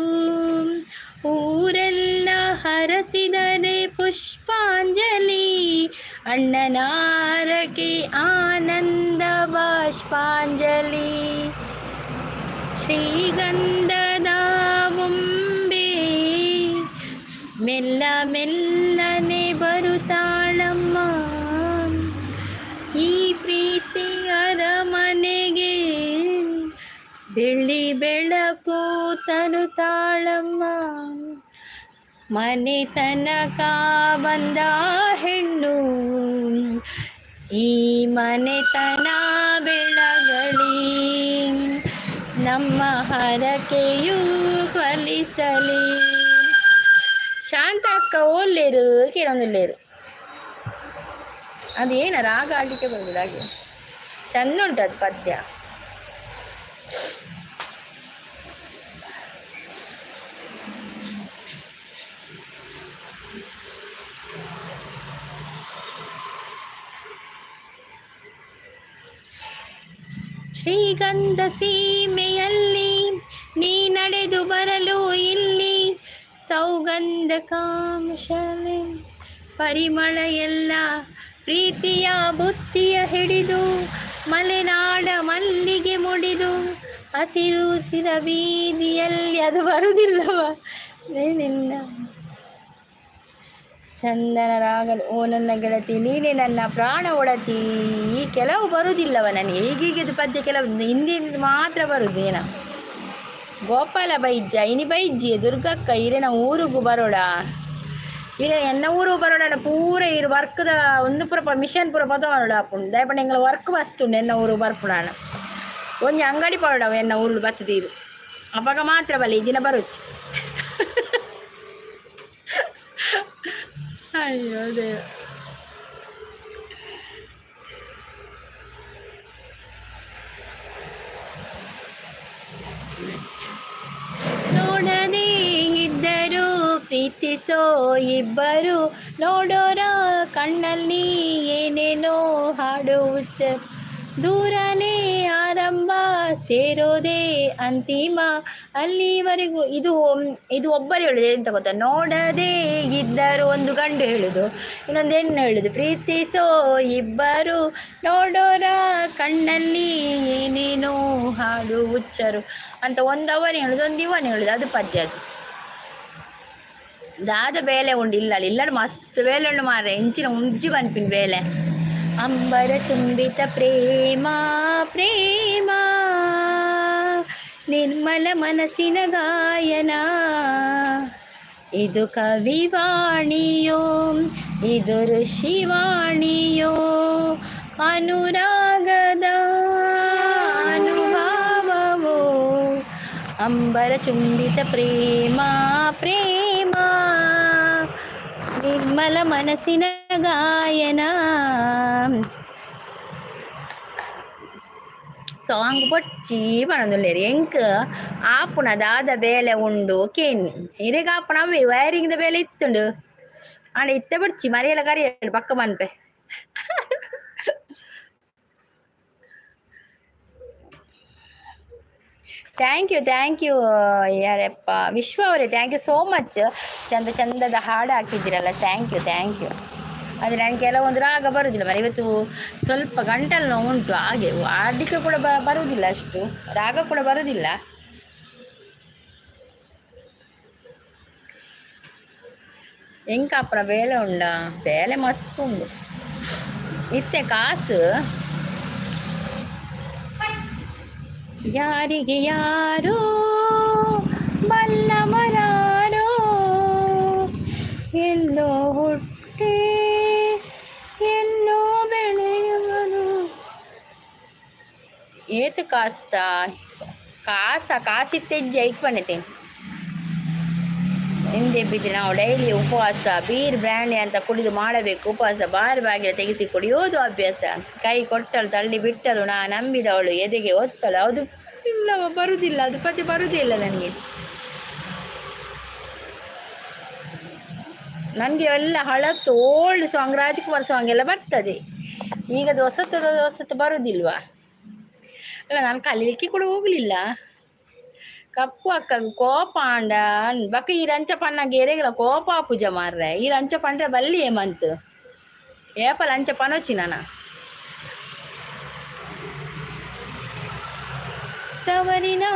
ಊರೆಲ್ಲ ಹರಸಿದರೆ ಪುಷ್ಪಾಂಜಲಿ, ಅಣ್ಣನಾರಕೆ ಆನಂದ ಬಾಷ್ಪಾಂಜಲಿ. ಶ್ರೀಗಂಧದ ಬೊಂಬೆ ಮೆಲ್ಲ ಮೆಲ್ಲನೆ ಬರುತ್ತಾಳಮ್ಮ, ಈ ಪ್ರೀತಿ ಅರಮನೆಗೆ ಬೆಳ್ಳಿ ಬೆಳಕು ತರುತ್ತಾಳಮ್ಮ. ಮನೆ ತನಕ ಬಂದ ಹೆಣ್ಣು ಈ ಮನೆತನ ಬೆಳಗಲಿ, ನಮ್ಮ ಹರಕೆಯು ಫಲಿಸಲಿ. ಶಾಂತ ಅಕ್ಕ ಓಲ್ಲೇರು ಕೇಳೊಂದುಲ್ಲೇರು. ಅದು ರಾಗ ಆಡ್ಲಿಕ್ಕೆ ಬರುದಿಲ್ಲ, ಹಾಗೆ ಚಂದ ಉಂಟು ಅದು ಪದ್ಯ. ಶ್ರೀಗಂಧ ಸೀಮೆಯಲ್ಲಿ ನೀ ನಡೆದು ಬರಲು ಇಲ್ಲಿ ಸೌಗಂಧ ಕಾಮಶಾಲೆ ಪರಿಮಳ ಎಲ್ಲ ಪ್ರೀತಿಯ ಬುತ್ತಿಯ ಹಿಡಿದು ಮಲೆನಾಡ ಮಲ್ಲಿಗೆ ಮುಡಿದು ಹಸಿರು ಸಿರ ಬೀದಿಯಲ್ಲಿ ಅದು ಬರುವುದಿಲ್ಲವ ನಿನ್ನ ಚಂದನ ರಾಗಲು. ಓ ನನ್ನ ಗೆಳತಿ, ನೀನೇ ನನ್ನ ಪ್ರಾಣ ಒಡತಿ. ಈ ಕೆಲವು ಬರುವುದಿಲ್ಲವ ನನಗೆ. ಈಗೀಗದು ಪದ್ಯ ಕೆಲವು ಹಿಂದಿನ ಮಾತ್ರ ಬರುದು. ಏನ ಗೋಪಾಲ ಬೈಜ್ಜ ಇನಿ ಬೈಜ್ಜಿ ದುರ್ಗಕ್ಕ ಇರೇನ ಊರುಗು ಬರೋಡ, ಇರೆ ಎನ್ನ ಊರು ಬರೋಡ. ಪೂರ ಇರು ವರ್ಕ್ದ ಒಂದು ಪೂರ ಮಿಷನ್ ಪೂರ ಪದ ಬರೋಡ ಆಪುಂಡು. ದಯಪಂಡ ಎಂಗಳ ವರ್ಕ್ ಬಸ್ತುಂಡು. ಎನ್ನ ಊರು ಬರ್ಪುಣಾಣ ಒಂಜಿ ಅಂಗಡಿ ಪರೋಡವ ಎನ್ನ ಊರು ಬತ್ತದೀರು. ಅಪಗ ಮಾತ್ರ ಬಲೆ ಈ ದಿನ ಬರುಚ್ಚಿ. ಅಯ್ಯೋ ದೇವ. ನೋಡದೇ ಇದ್ದರು ಪ್ರೀತಿಸೋ ಇಬ್ಬರು, ನೋಡೋರ ಕಣ್ಣಲ್ಲಿ ಏನೇನೋ ಹಾಡು ಹುಚ್ಚ. ದೂರನೇ ಆರಂಭ, ಸೇರೋದೇ ಅಂತಿಮ, ಅಲ್ಲಿವರೆಗೂ. ಇದು ಇದು ಒಬ್ಬರು ಹೇಳುದು ಎಂತ ಗೊತ್ತಾ? ನೋಡದೇ ಇದ್ದರು ಒಂದು ಗಂಡು ಹೇಳುದು, ಇನ್ನೊಂದು ಹೆಣ್ಣು ಹೇಳುದು. ಪ್ರೀತಿಸೋ ಇಬ್ಬರು ನೋಡೋರ ಕಣ್ಣಲ್ಲಿ ಏನೇನೋ ಹಾಡು ಹುಚ್ಚರು ಅಂತ ಒಂದು ಅವನು ಹೇಳುದು, ಒಂದು ಇವನು ಹೇಳುದು. ಅದು ಪದ್ಯ. ಅದು ದಾದ ಬೇಲೆ ಉಂಡು ಇಲ್ಲ ಇಲ್ಲ, ಮಸ್ತ್ ಬೇಲೆ ಉಂಡು ಮಾರ್ರೆ. ಇಂಚಿನ ಉಂಜಿ ಪನ್ಪಿನ ಬೇಲೆ. ಅಂಬರ ಚುಂಬಿತ ಪ್ರೇಮ ಪ್ರೇಮ ನಿರ್ಮಲ ಮನಸ್ಸಿನ ಗಾಯನ, ಇದು ಕವಿವಾಣಿಯೋ ಇದು ಋಷಿವಾಣಿಯೋ, ಅನುರಾಗದ ಅನುಭಾವವೋ. ಅಂಬರ ಚುಂಬಿತ ಪ್ರೇಮ ಪ್ರೇಮ ನಿರ್ಮಲ ಮನಸ್ಸಿನ ಗಾಯನ. ಸಾಂಗ್ ಬೊಡ್ಚಿ ಪನೊಂದುಲ್ಲೆರ್ ಎಂಕ್ ಆಪುಣ ದಾದ ಬೇಲೆ ಉಂಡು ಕೇನ್ ಇರೆಗ್ ಆಪುಣ. ಅವೇ ವೈರಿಂಗ್ ದ ಬೇಲೆ ಇತ್ತುಂಡು. ಆಂಡ ಇತ್ತೆ ಬೊಡ್ಚಿ ಮರಿಯಲ ಕರಿಯಡ್ ಪಕ್ಕ ಮನ್ಪೆ. Thank you, thank you. ಯಾರಪ್ಪ? ವಿಶ್ವ ಅವರೇ, thank you so much. ಚಂದ ಚಂದದ ಹಾಡು ಹಾಕಿದ್ದೀರಲ್ಲ, thank you, thank you. ಆದರೆ ನನಗೆ ಕೆಲವೊಂದು ರಾಗ ಬರುವುದಿಲ್ಲ ಮರ. ಇವತ್ತು ಸ್ವಲ್ಪ ಗಂಟಲು ನೋವು ಉಂಟು, ಹಾಗೆ ಆಡಲಿಕ್ಕೆ ಕೂಡ ಬರುವುದಿಲ್ಲ, ಅಷ್ಟು ರಾಗ ಕೂಡ ಬರುವುದಿಲ್ಲ. ಎಂಕಾಪುನ ಬೇಲೆ ಉಂಡಾ? ಬೇಲೆ ಮಸ್ತ್ ಉಂಡು. ಇತ್ತೆ ಕಾಸು ಯಾರಿಗೆ ಯಾರೋ ಬಲ್ಲವರಾರೋ, ಎಲ್ಲೋ ಹುಟ್ಟಿ ಎಲ್ಲೋ ಬೆಳೆಯುವನು. ಏತು ಕಾಸ್ತ ಕಾಸ ಕಾಸಿತ್ತೆಜ್ಜೆ ಐಕ್ ಪಣ್ಣತೆ ಹಿಂದೆ ಬಿದ್ದು. ನಾವು ಡೈಲಿ ಉಪವಾಸ, ಬೀರ್ ಬ್ರ್ಯಾಂಡಿ ಅಂತ ಕುಡಿದು ಮಾಡಬೇಕು ಉಪವಾಸ. ಬಾರಿ ಬಾಗಿಲ ತೆಗೆಸಿ ಕುಡಿಯೋದು ಅಭ್ಯಾಸ. ಕೈ ಕೊಟ್ಟಳು, ತಳ್ಳಿ ಬಿಟ್ಟಳು, ನಾ ನಂಬಿದವಳು ಎದೆಗೆ ಒತ್ತಳು. ಅದು ಇಲ್ಲ, ಬರುವುದಿಲ್ಲ, ಅದು ಪತಿ ಬರುವುದಿಲ್ಲ ನನಗೆ. ನನಗೆ ಎಲ್ಲ ಹಳತ್ತು ಓಲ್ಡ್ ಸಾಂಗ್, ರಾಜ್ಕುಮಾರ್ ಸಾಂಗ್ ಎಲ್ಲ ಬರ್ತದೆ. ಈಗ ಅದು ಹೊಸತು ಹೊಸತು ಬರುವುದಿಲ್ವಾ? ಅಲ್ಲ, ನಾನು ಕಲೀಲಿಕ್ಕೆ ಕೂಡ ಹೋಗಲಿಲ್ಲ. ಕಪ್ಪು ಅಕ್ಕ ಕೋಪ ಆಂಡ ಬಕ್ಕ ಈ ರಂಚ ಪಣ್ಣಗ ಎರೆಗಲ ಕೋಪ ಪೂಜೆ ಮಾರ್ರೆ. ಈ ರಂಚ ಪಂಡ್ರೆ ಬಲ್ಲಿ ಏಮಂತ್ ಏಪಲ ಅಂಚ ಪನೊಚ್ಚಿ ನಾನ. ತವರಿನ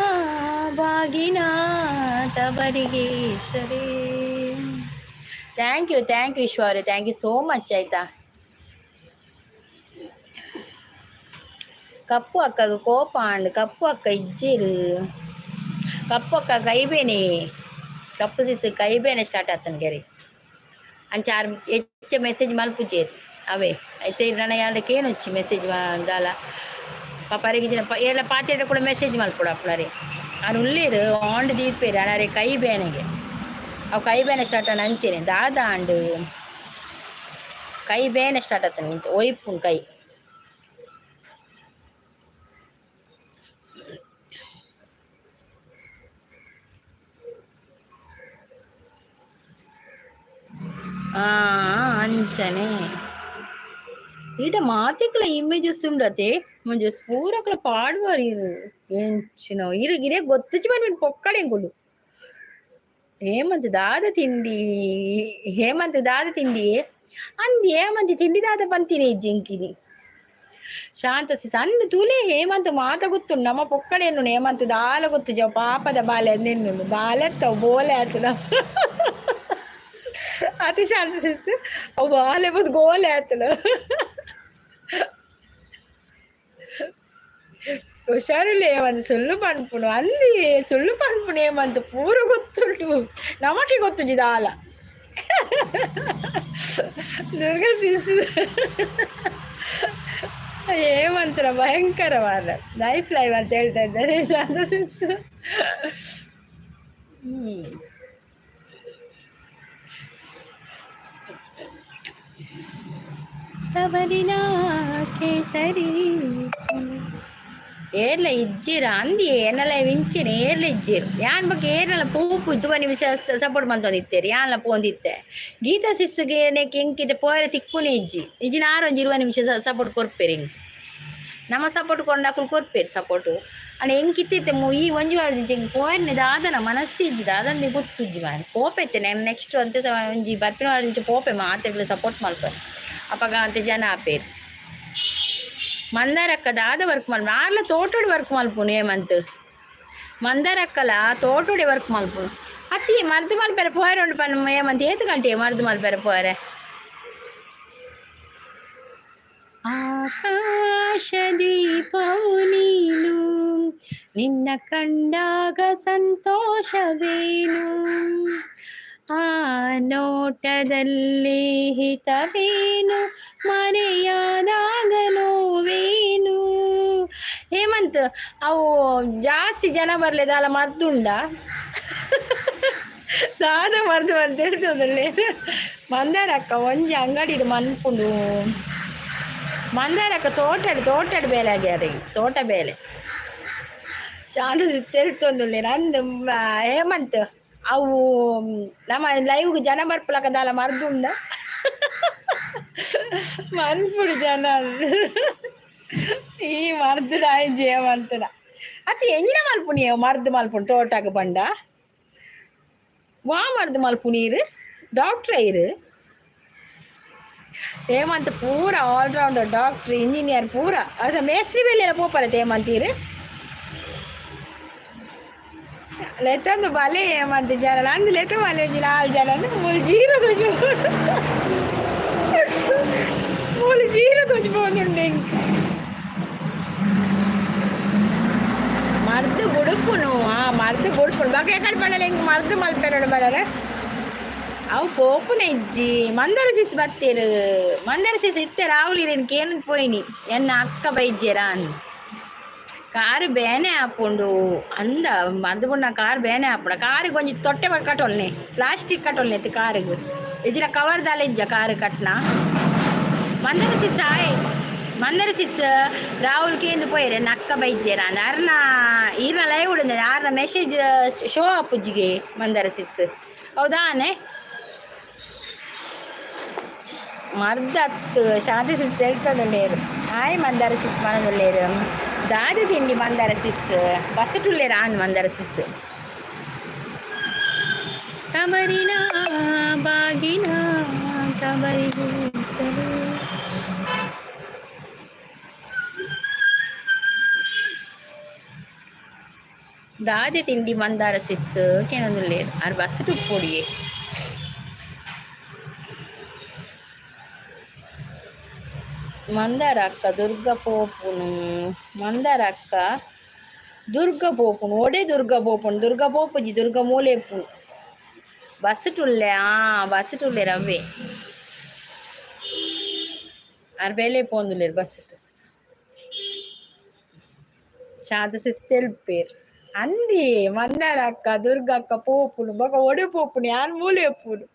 ಬಾಗಿನ ತವರಿಗೆ ಸರಿ. Thank you, thank you Ishwari, thank you so much ಆಯ್ತಾ. ಕಪ್ಪು ಅಕ್ಕಗ ಕೋಪ ಆಂಡ್. ಕಪ್ಪು ಅಕ್ಕ ಇಜ್ಜೇರು. ಕಪ್ಪು ಅಕ್ಕ ಕೈಬೇನೆ, ಕಪ್ಪು ಸಿಸ್ ಕೈಬೇನೆ ಸ್ಟಾರ್ಟ್ ಆತನ ಗೆರೆ. ಅಂಚ ಆರ್ ಹೆಚ್ಚ ಮೆಸೇಜ್ ಮಲ್ಪುಜೇರು ಅವೇ ಐತೆ. ನನ್ನ ಎರಡಕ್ಕೆ ಏನು ಮೆಸೇಜ್ ದಾಲ ಪಾಪ ಜಿನ ಏಳ ಪಾತ್ರೆ ಕೂಡ ಮೆಸೇಜ್ ಮಲ್ಪೊಡು ಅಪ್ಪಳರೆ. ಆರು ಉಳ್ಳೇರು ಆಂಡ್ ದೀಪೇರು ಅಣಾರೆ ಕೈ ಬೇನೆಗೆ. ಅವು ಕೈ ಬೇನೆ ಸ್ಟಾರ್ಟ್ ಆನ ಅಂಚೆನೆ ದಾದ ಆಂಡ್ ಕೈ ಬೇನೆ ಸ್ಟಾರ್ಟ್ ಆತನ ಇಂಚ ಒಯ್ಪುನ್ ಕೈ. ಅಂಚನೆ ಈಟ ಮಾತಿಕ್ಲ ಇಮೇಜಸ್ ಉಂಡತೆ ಮಂಜು ಪೂರಕ್ಲ ಪಾಡುವಾರು ಇರು ಎಂಚಿನ ಇರು ಇರೇ ಗೊತ್ತುಜಿ ಬನ್ನಿ ಪೊಕ್ಕಡೆ ಎಂಕುಲು. ಹೇಮಂತ್ ದಾದ ತಿಂಡಿ? ಹೇಮಂತ್ ದಾದ ತಿಂಡಿ ಅಂದ್ ಹೇಮಂತ್ ತಿಂಡಿ ದಾದ ಪಂತಿನಿ ಜಿಂಕಿನಿ. ಶಾಂತ ಸಣ್ಣ ತೂಲೆ ಹೇಮಂತ್ ಮಾತ ಗೊತ್ತುಂಡು. ನಮ್ಮ ಪೊಕ್ಕಡೆ ಎನ್ನುನು ಹೇಮಂತ್ ದಾಲ ಗೊತ್ತುಜ. ಪಾಪದ ಬಾಲೆ ನಿನ್ನುಂಡು ಬಾಲೆತ್ತವು ಬೋಲೆ ಆತದ. ಅತಿ ಶಾಂತ ಸಿಸ್ ಅವು ಬಾಲೆ ಬದ್ ಗೋಲೆ ಆತನ. ಹುಷಾರುಲೇ ಒಂದು ಸುಳ್ಳು ಪನ್ಪುನು ಅಲ್ಲಿ ಸುಳ್ಳು ಪನ್ಪುನು. ಹೇಮಂತ್ ಪೂರ ಗೊತ್ತುಂಟು, ನಮಕ್ಕೆ ಗೊತ್ತುಜಿ ದಾಲ. ದುರ್ಗಾ ಸಿಸ್ ಹೇಮಂತರ ಭಯಂಕರವಾದ ನೈಸ್ ಲೈವ್ ಅಂತ ಹೇಳ್ತಾ ಇದ್ದಾರೆ ಶಾಂತ ಸಿಸ್. ಹ್ಮ್ ತವರಿನ ಕೇಸರಿ ಏರ್ಲ ಇಜ್ಜಿರ ಅಂದಿ ಎನ್ನಲ ಇಂಚಿನ ಏರ್ಲ ಇಜ್ಜಿರ್ ಯಾನ್ ಬಗ್ಗೆ ಏರ್ನಲ ಪೂಪು ಜುವ ನಿಮಿಷ ಸಪೋರ್ಟ್ ಮಂತೊಂದಿತ್ತೇರಿ ಯಾನ್ಲ ಪೋಂದಿತ್ತೆ. ಗೀತಾ ಸಿಸ್ಗೆ ನೆಕ್ ಎಂಕಿದೆ ಪೋಯರೆ ತಿಕ್ಕುನೆ ಇಜ್ಜಿ ಇಜ್ಜಿನ ಆರೊಂಜಿ 20 ನಿಮಿಷ ಸಪೋರ್ಟ್ ಕೊರ್ಪೇರಿ. ಇಂಕ್ ನಮ್ಮ ಸಪೋರ್ಟ್ ಕೊಂಡ ಅಕುಲು ಕೊರ್ಪೇರು ಸಪೋರ್ಟು. ಅಂಡ ಎಂಕಿತ್ತಿತ್ತೆ ಈ ಒಂಜಿ ವಾರದಿಂಚ ಎಂಕ್ ಪೋಯರ್ನೆ ದಾದನ ಮನಸ್ಸು ಇಜ್ಜಿ, ದಾದಂದೆ ಗೊತ್ತುಜ್ಜಿ ಮಾರ್ರೆ. ಪೋಪೆ ಇತ್ತೆ ನೆಕ್ಸ್ಟ್ ಅಂತೆ ಒಂಜಿ ಬರ್ಪಿನ ವಾರದಿಂಚ ಪೋಪೆ ಮಾತೆರ್ಲ ಸಪೋರ್ಟ್ ಮಲ್ಪೆ. ಅಪಗ ಅಂತೆ ಜನ ಆಪೇರು. ಮಂದಾರಕ್ಕ ದಾದ ವರ್ಕ್ ಮಲ್ಪುನು? ಆರ್ಲ ತೋಟೋಡು ವರ್ಕ್ ಮಲ್ಪುನು ಹೇಮಂತ್. ಮಂದಾರಕ್ಕಲ ತೋಟೋಡೆ ವರ್ಕ್ ಮಲ್ಪುನು. ಅತ್ತಿ ಮರ್ದು ಮಲ್ಪೆರೆ ಪೋಯರೆ ಉಂಡು ಪನ್ ಹೇಮಂತ್. ಏತ್ ಗಂಟೆ ಮರ್ದು ಮಲ್ಪೆರೆ ಪೋಯರೆ? ಆಕಾಶ ದೀಪವು ನೀನು, ನಿನ್ನ ಕಂಡಾಗ ಸಂತೋಷವೇನು, ಆ ನೋಟದಲ್ಲಿ ಹಿತವೇನು, ಮರೆಯಾದಾಗ ನೋವೇನು. ಹೇಮಂತ್, ಅವು ಜಾಸ್ತಿ ಜನ ಬರ್ಲೇದಲ್ಲ ಮದ್ದುಂಡ ದಾದ ಮರ್ದು ಅಂತ ಹೇಳ್ತದಲ್ಲಿ. ಮಂದಾರಕ್ಕ ಒಂಜಿ ಅಂಗಡಿ ಮನ್ಪುಂಡು. ಮಂದಾರಕ್ಕ ತೋಟಡ್ ತೋಟಡ್ ಬೇಲೆ ಆಗ್ಯಾರ ತೋಟ ಬೇಲೆ. ಶಾಂತ ತೆಳ್ತೊಂದುಲ್ಲೆ ನಂದು. ಹೇಮಂತ್, ಅವು ನಮ್ಮ ಲೈವ್ಗೆ ಜನ ಬರ್ಪುಲಕದಾಲ ಮರ್ದುಂಡ ಮನ್ಪುಡು ಜನ. ಈ ಮರ್ದು ಆಯ್ಜಿ ಹೇಮಂತನ. ಅತ್ತ ಎಂಜಿನ ಮಲ್ಪುನಿ ಮರ್ದು ಮಲ್ಪುಂಡು ತೋಟಕ್ಕೆ ಪಂಡ ವಾ ಮರ್ದು ಮಲ್ಪುನೀರು ಡಾಕ್ಟ್ರ್ ಇರು. ಹೇಮಂತ್ ಪೂರ ಆಲ್ರೌಂಡರ್, ಡಾಕ್ಟ್ರ್, ಇಂಜಿನಿಯರ್ ಪೂರ. ಅದು ಮೇಸ್ತ್ರಿ ಬೇಲೆಲ್ಲ ಪೋಪರತ್ತೆ ಹೇಮಂತ್ ಇರು. ಲೆತ್ತೊಂದು ಬಲೆ ಏಮಂತ ಜನ ಅಂದು ಲೆತ್ತ ಬಲೆ ಒಂಜಿ ನಾಲ್ ಜನ ಮೂಲು ಜೀರ ತೋಜಿ ಮೂಲು ಜೀರ ತೋಜಿ ಪೋಂದುಂಡು ಮರ್ದು ಬುಡುಪುನು ಆ ಮರ್ದು ಬುಡುಪುನು ಬೊಕ ಎಕಡೆ ಪಂಡಲ ಎಂಕ್ ಮರ್ದು ಮಲ್ಪೆರಡು ಬಡರೆ ಅವು ಪೋಪುನ ಇಜ್ಜಿ ಮಂದರ ಸಿಸ್ ಬತ್ತೇರು ಮಂದರ ಸಿಸ್ ಇತ್ತೆ ರಾಹುಲ್ ಕೇನು ಪೋಯಿನಿ ಎನ್ನ ಅಕ್ಕ ಬೈಜ್ಜೆರಾ ಅಂದ್ ಕಾರು ಬೇನೆ ಆಪುಂಡು ಅಂದ ಮರ್ದು ಬುಡ್ನ ಕಾರ್ ಬೇನೆ ಆಪುಂಡು ಕಾರಿಗೆ ಒಂಜಿ ತೊಟ್ಟೆ ಕಟ್ಟೊಲ್ನೆ ಪ್ಲಾಸ್ಟಿಕ್ ಕಟ್ಟೊಲ್ನೆ ಇತ್ತು ಕಾರಿಗೆ ಇಜ್ಜಿನ ಕವರ್ ದಾಲ ಇಜ್ಜ ಕಾರು ಕಟ್ನ ಮಂದರ ಸಿಸ್ ಆಯ್ ಮಂದರ ಸಿಸ್ ರಾಹುಲ್ ಕೇಂದು ಪೋಯಿರೆ ನಕ್ಕ ಬೈಜ್ಜೆರಾ ಅಂದ್ ಅರ್ನ ಈರ್ನ ಲೈವ್ ಉಂಡು ಆರ್ನ ಮೆಸೇಜ್ ಶೋ ಆಪುಜ್ಜಿಗೆ ಮಂದರ ಸಿಸ್ ಹೌದಾನೆ ಮರ್ದತ್ತು ಶಾಂತಿ ಸಿಸ್ ತೆಲ್ತೊಂದುಲ್ಲೇರು ಆಯ್ ಮಂದಾರ ಸಿಸ್ ಪನೊಂದುಲ್ಲೇರು ದಾದ ತಿಂಡಿ ಮಂದಾರ ಸಿಸ್ ಬಸ್ಸುಟುಲ್ಲೇರು ಆನ್ ಮಂದಾರ ಸಿಸ್ ತಮರಿನ ಬಾಗಿನ ತಮರಿಸಲು ದಾದೆ ತಿಂಡಿ ಮಂದಾರ ಸಿಸ್ ಕೇನೊಂದುಲ್ಲೇರು ಆರ್ ಬಸ್ಸುಟು ಉಪ್ಪೊಡಿಯೆ. ಮಂದಾರ ಅಕ್ಕ ದುರ್ಗ ಪೋಪುನು ಮಂದಾರ ಅಕ್ಕ ದುರ್ಗ ಪೋಪುನು ಒಡೆ ದುರ್ಗ ಪೋಪುನು ದುರ್ಗ ಪೋಪುಜಿ ದುರ್ಗ ಮೂಲೆ ಉಪ್ಪುನು ಬಸ್ಸುಟುಲ್ಲೆ ಆ ಬಸ್ಸುಟುಲ್ಲೇರು ಅವ್ವೆ ಆರ್ ಬೇಲೆ ಪೋಂದುಲ್ಲೇರು ಬಸ್ಸುಟು ಶಾಂತ ಸಿಸ್ ತೆಲ್ಪೇರು ಅಂದಿ ಮಂದಾರ ಅಕ್ಕ ದುರ್ಗ ಅಕ್ಕ ಪೋಪುನು ಬೊಕ ಒಡೆ ಪೋಪುನು ಯಾನ್ ಮೂಲೆ ಉಪ್ಪುನು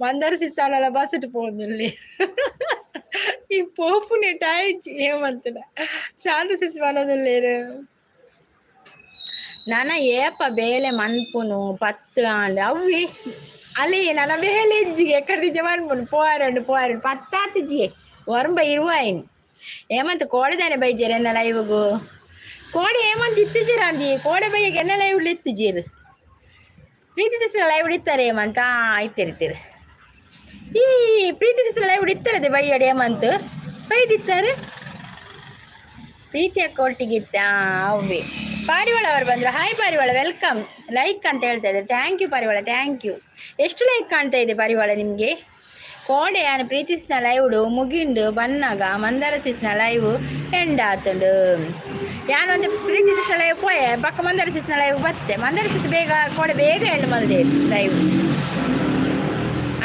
ಮಂದಾರ ಸಿಸ್ ಆಂಡಲ ಬಸ್ಸುಟು ಪೋಂದುಲ್ಲೆ ಈ ಪೋಪುನೆ ಟಾಯ್ಚಿ ಏಮಂತನ ಶಾಂತ ಸಿಸ್ ಪನೊಂದುಲ್ಲೇರು ನನ ಏಪ ಬೇಲೆ ಮನ್ಪುನು ಪತ್ತು ಆಂಡ್ ಅವ್ವೆ ಅಲೆ ನನ ಬೇಲೆ ಇಜ್ಜಿಗೆ ಎಕ್ಕಡ್ದಿಜ್ಜ ಮನ್ಪುನು ಪೋಯರುಂಡು ಪೋಯರುಂಡು ಪತ್ತಾತಿಜ್ಜಿಗೆ ಒರಂಬ ಇರುವಾಯಿನ್ ಏಮಂತ ಕೋಡೆದಾನೆ ಬೈಜೆರ್ ಎನ್ನ ಲೈವ್ಗು ಕೋಡೆ ಏಮಂತ ಇತ್ತಿಜೆರ್ ಅಂದಿ ಕೋಡೆ ಬೈಯಗ್ ಎನ್ನ ಲೈವ್ ಇತ್ತಿಜೆರ್ ಪ್ರೀತಿ ಸಿಸ್ನ ಲೈವ್ ಇತ್ತಾರೆ ಏಮಂತ ಇತ್ತೆರ್ ಇತ್ತೆರ್ ಈ ಪ್ರೀತಿ ಸಿಸ್ನ ಲೈವ್ ಇತ್ತಾರದೆ ಬೈಯಡ್ ಏಮಂತ ಬೈದಿತ್ತಾರೆ ಪ್ರೀತಿ ಅಕ್ಕ ಒಟ್ಟಿಗೆ ಇತ್ತ ಅವ್ವೆ ಪಾರಿವಾಳ ಅವರು ಬಂದರು. ಹಾಯ್ ಪಾರಿವಾಳ, welcome. Like ಅಂತ ಹೇಳ್ತಾ ಇದ್ದಾರೆ. Thank you ಪಾರಿವಾಳ, thank you. ಎಷ್ಟು ಲೈಕ್ ಕಾಣ್ತಾ ಇದೆ ಪಾರಿವಾಳ ನಿಮಗೆ? ಕೋಡೆ ಯಾನ್ ಪ್ರೀತಿಸ್ನ ಲೈವ್ಡು ಮುಗಿಂಡು ಬನ್ನಾಗ ಮಂದಾರ ಸಿಸ್ನ ಲೈವ್ ಎಂಡ್ ಆತುಂಡು. ಯಾನೊಂದು ಪ್ರೀತಿ ಸಿಸ್ನ ಲೈವ್ ಪೋಯೆ ಬೊಕ್ಕ ಮಂದಾರ ಸಿಸ್ನ ಲೈವ್ ಬತ್ತೆ. ಮಂದಾರ ಸಿಸ್ ಬೇಗ ಕೋಡೆ ಬೇಗ ಎಂಡ್ ಮಲ್ದೇರು ಲೈವ್.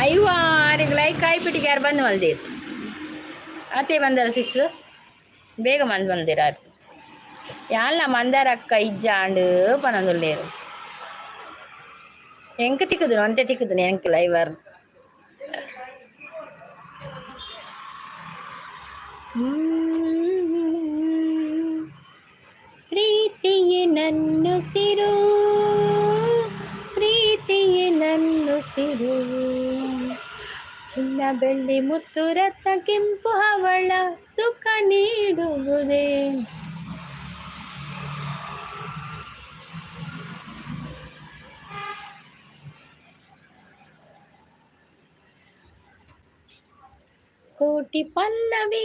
ಐವ ಆರಿಗೆ ಲೈಕ್ ಆಯ್ಪಿಟ್ಟಿಗೆ ಯಾರು ಬಂದು ಮಲ್ದೇರು ಅತೆ ಮಂದಾರ ಸಿಸ್ ಬೇಗ ಬಂದು ಬಂದಿರ ಯಾನ್ಲ ಮಂದಾರ ಅಕ್ಕ ಇಜ್ಜಾಂಡ್ ಪನೊಂದುಲ್ಲೇರು. ಎಂಕ್ ತಿಕ್ಕುದುನು ಒಂತೆ ತಿಕ್ಕುದುನು ಎಂಕ್ ಲೈವರ್. ಪ್ರೀತಿಯೇ ನನ್ನುಸಿರು, ಪ್ರೀತಿಯೇ ನನ್ನುಸಿರು, ಚಿನ್ನ ಬೆಳ್ಳಿ ಮುತ್ತು ರತ್ನ ಕೆಂಪು ಹವಳ ಸುಖ ನೀಡುವುದೇ. ಕೋಟಿ ಪಲ್ಲವಿ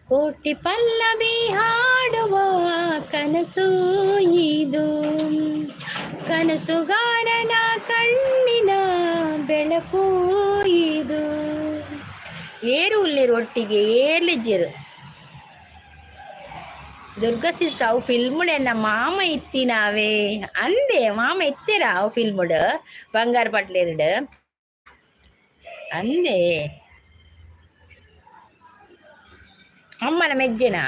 ಕೋಟಿ ಪಲ್ಲವಿ ಹಾಡುವ ಕನಸು ಇದು, ಕನಸುಗಾರನ ಕಣ್ಣಿನ ಬೆಳಕು ಇದು. ಏರು ಉಲ್ಲೇರು ಒಟ್ಟಿಗೆ ಏರ್ಲಿಜ್ಜೆರು ದುರ್ಗಾ ಸಿಸ್ ಅವು ಫಿಲ್ಮ್ಡ್ ಎನ್ನ ಮಾಮ ಇತ್ತಿನಾವೆ ಅಂದೆ ಮಾಮ ಇತ್ತೆರ ಅವು ಫಿಲ್ಮ್ಡ್ ಬಂಗಾರ ಪಟ್ಲೇರ್ಡ್ ಅಂದೆ ಅಮ್ಮನ ಮೆಜ್ಜೆನಾ.